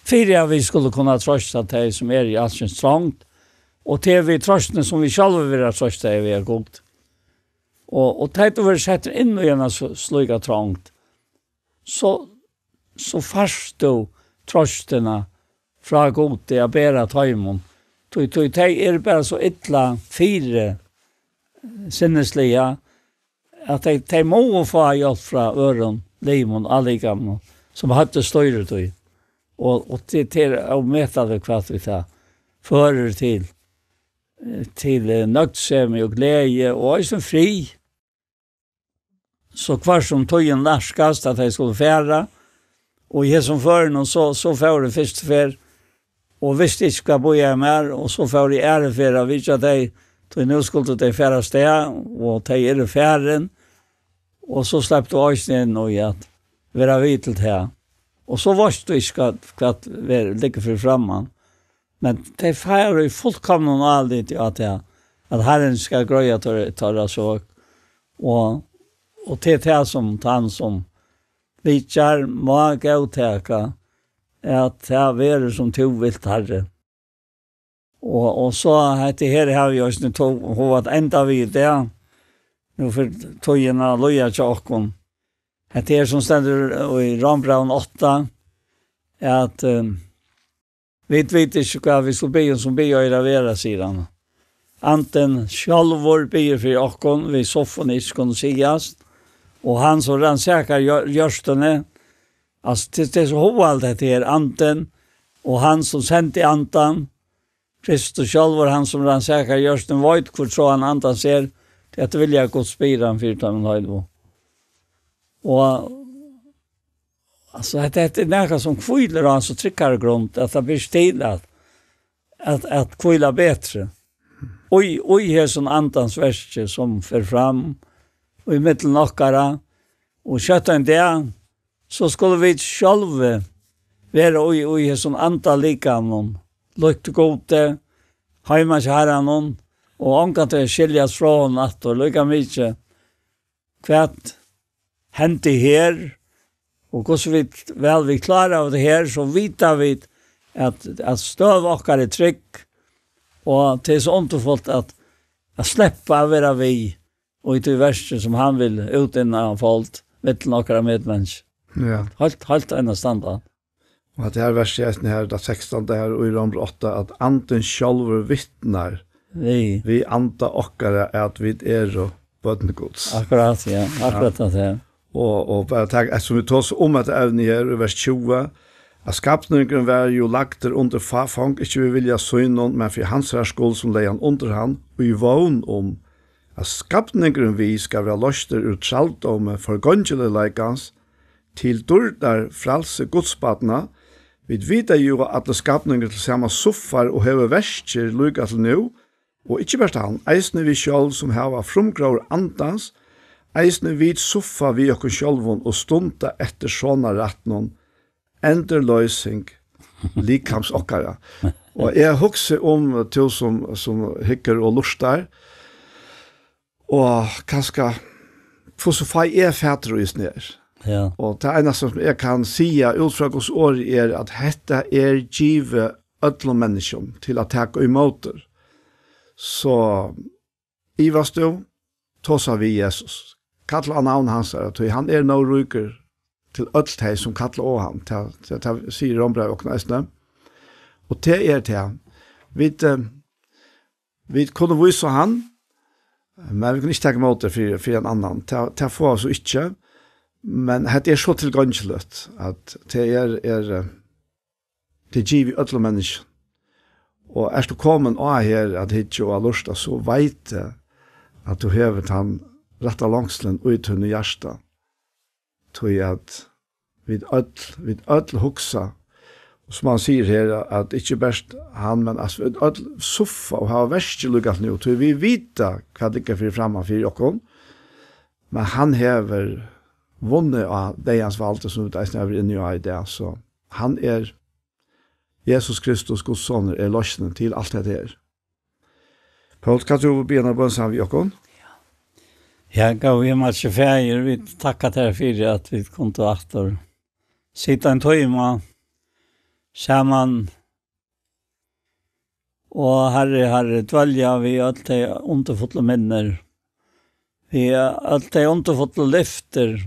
Fyri at vit skulu kunna trøsta tey, sum eru í alskyns trongd, og til við trøstini, sum vit sjálvi verða trøstað við av Gud. Og, og tá tú verður settur inn í eina so-, slíka trongd, so, so fært tú trøstina frá Gudi at bera teimum. Tí, tí tey eru bara so illa fyri sinnisliga, at tey, tey mugu fáa hjálp frá øðrum limum á likamum, sum høvdið stýrir tí. Og, og tað, tað er ómetaligt, hvat vit tað førir til, eh, til, eh, nøgdsemi og gleði og eisini frið. So hvørt sum tíðin nærkast, at tey skulu fara, og í hesum førinum, so, so fór eg fyrstu ferð, og visti ikki, hvat bíðaði mær, og so fór eg aðru ferð at vitja tey, tí nú skuldu tey fara av stað, og tey eru farin, og so slapp tú eisini inn í at vera við til tað. Og so veitst tú ikki, hvat, hvat ver-, liggur fyri framman. Men tey fara í fullkomnum áliti á tað, at Harrin skal greiða teir-, teirra sök. Og, og til tað sum tann sum vitjar má góðtaka, at tað verður sum tú vilt, Harri. Og, og so hetta her havi eg eisini tó-, hug at enda við í dag. Nú fer tíðin at líða hjá okkum. Hetta her sum stendur í Rómbrævinum átta, at, ehm, vit vita ikki, hvat vit skulu biðja um, sum biðja eiga at vera, sigur hann. Andin sjálvur biður fyri okkum, við suffum, ið ikki kunnu sigast, og hann, sum rannsakar hjør-, hjørtuni, altso, tað, tað er so hugaligt, hetta her, Andin, og hann, sum sendi Andan, Kristus sjálvur, hann, sum rannsakar hjørtuni, veit, hvør tráan Andans er, tí at vilja Guds spyr hann fyri teimum heiløgu. Og, altso, hetta, hetta er nakað, sum hvílir á so tryggari grund, at tað ber til at, at, at hvíla betri. Og í, í hesum Andans verki, sum fer fram í millum okkara, og skjótt ein dag, so skulu vit sjálvi vera í, í hesum andalikamum, líkt Gudi, heima hjá Harranum, og ongantíð skiljast frá honum aftur, líka mikið hvat hendi her, og hvussu vit, væl vit klára av tað her, so vita vit, at, at støða okkara er trygg, og tað er so undurfult at, at sleppa at vera við, og í tí verki, sum hann vil út innan fold, millum okkara medmenniskju. Ja. Heilt, heilt einastanda. Og at her versi eisini her, tað sekstanda her í Rómbrævinum átta, at Andin sjálvur vitnar Við. við anda okkara, at vit eru børn Guds. Akkurát, ja. Akkurát Ja. tað, ja. Og, og bara tak, eftersom vit tosa um hetta evni her í vers tjúgu, at skapningurin var jú lagdur undir fáfong, ikki við vilja sínum, men fyri hansara skuld, sum legði hann undir hann, í vón um, at skapningurin við skal vera loystur úr trældómi forgongiligleikans til dýrdar frælsi Guds barna. Vit vita jú, at allur skapningur til sama suffar og hevur verkir líka til nú, og ikki bert hann, eisini vit sjálv, sum hava frumgróður Andans, eisini vit suffa við okkum sjálvum og stunda eftir sonarrættinum, endurloysing likams okkara. Og eg hugsi um tú sum, sum hyggur og lurtar, og kanska hvussu fái eg fatur í hesum her? Ja. Og tað einasta sum eg kann siga út frá Guds orði er, at hetta er givið øllum menniskjum til at taka ímóti. So ivast tú, tosa við Jesus. Kalla á navn hansara, tí hann er nóg ríkur til øll tey, sum kalla á hann. Tað, tað, tað sigur Rómbrævið okkum eisini. Og tað er tað. Vit, eh, vit kunnu vísa hann, men vit kunnu ikki taka ímóti fyri, fyri ein annan. Tað, tað fáa vit so ikki. Men hetta er so tilgongiligt, at tað er, er, eh, tað er givið øllum menniskjum. Og ert tú komin á her at hyggja og at lurta, so veit eg, at tú hevur tann rætta longslin í tínum hjarta. Tí at vit øll, vit øll hugsa Og sum hann sigur her, at ikki bert hann, men, altso, vit øll suffa og hava verkir líka nú, tí vit vita, hvat liggur fyri framman fyri okkum. Men hann hevur vunnið á deyðans valdi, sum vit eisini hava verið inni á í dag. So hann er, Jesus Kristus, Guds sonur, er loysnin til alt hetta her. Poul, kanst tú biðja eina bøn saman við okkum? Ja, góði himmalski Faðir, vit takka tær fyri, at vit kundu aftur sita ein tíma saman og, Harri, Harri, dvelja við øll tey undurfullu minnir, við øll tey undurfullu lyftir,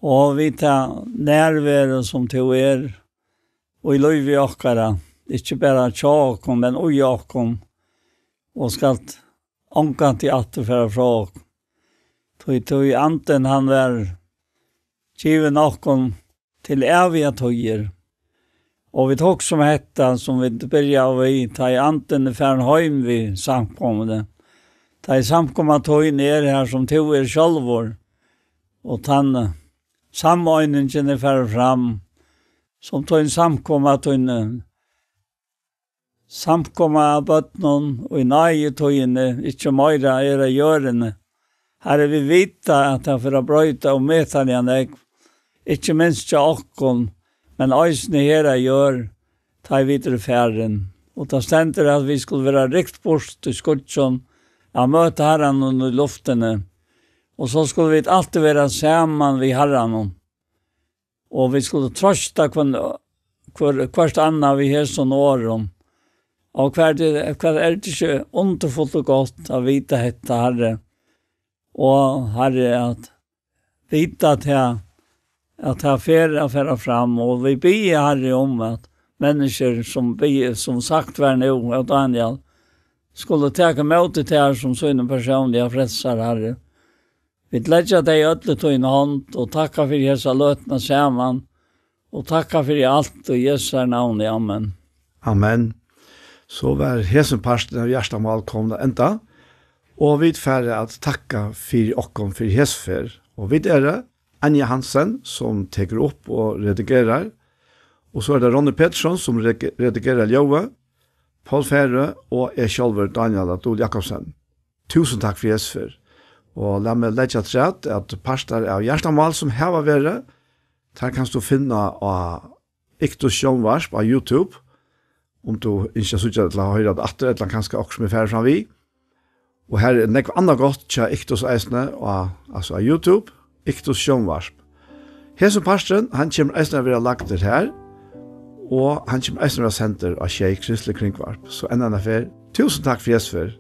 og við ta nærveru, sum tú er í lívi okkara, ikki bara hjá okkum, men í okkum, og skalt ongantíð aftur fara frá okkum. Tí, tí Andin, hann var givin okkum til ævigar tíðir. Og vit hugsa um hetta, sum vit byrjaðu við, tá ið Andin er farin heim við samkomuni. Tá ið samkoma tín er har, sum tú er sjálvur, og tann sameiningin er farin fram, sum tín samkoma, tín, eh, samkoma av børnum í náðitíðini, ikki meira er á jørðini. Harri, vit vita, at tað fer at broyta ómetaliga nógv, ikki minst hjá okkum, men eisini her á jørð, tá ið vit eru farin. Og tað stendur, at vit skulu vera rykt burt í skýggjum, at møta Harranum í luftini. Og so skulu vit altíð vera saman við Harranum. Og vit skulu trøsta hvønn, hvør, hvørt annað við hesum orðum. Og hvat er, hvat er tað ikki undurfult og gott at vita hetta, Harri? Og, Harri, at vita at tað, at tað fer at fara fram. Og vit biðja, Harri, um at menniskjur, sum biðja, sum sagt var nú av Daniel, skulu taka ímóti tær sum sínum persónliga frelsara, Harri. Vit leggja tey øll í tína hond og takka fyri hesa løtuna saman og takka fyri alt í Jesu navni. Amen. Amen. So var hesin parturin av Hjartamál komin at enda, og vit fara at takka fyri okkum fyri hesa ferð. Og vit eru Anja Hansen, sum tekur upp og redigerar, og so er tað Ronny Petersson, sum reg-, redigerar ljóðið, Poul Færø og eg sjálvur, Daniel Adol Jakobsen. Túsund takk fyri hesa ferð. Og lat meg leggja afturat, at partar av Hjartamál, sum hava verið, teir kanst tú finna á Iktus Sjónvarp á YouTube, um tú ynskir at síggja ella hoyra tað aftur, ella kanska okkurt sum er farið fram við. Og har er nógv annað gott hjá Iktus eisini, á, altso á YouTube, Iktus Sjónvarp. Hesin parturin, hann kemur eisini at verða lagdur har, og hann kemur eisini at verða sendur á Sjey Kristlig Kringvarp. So enn eina ferð, túsund takk fyri hesa ferð.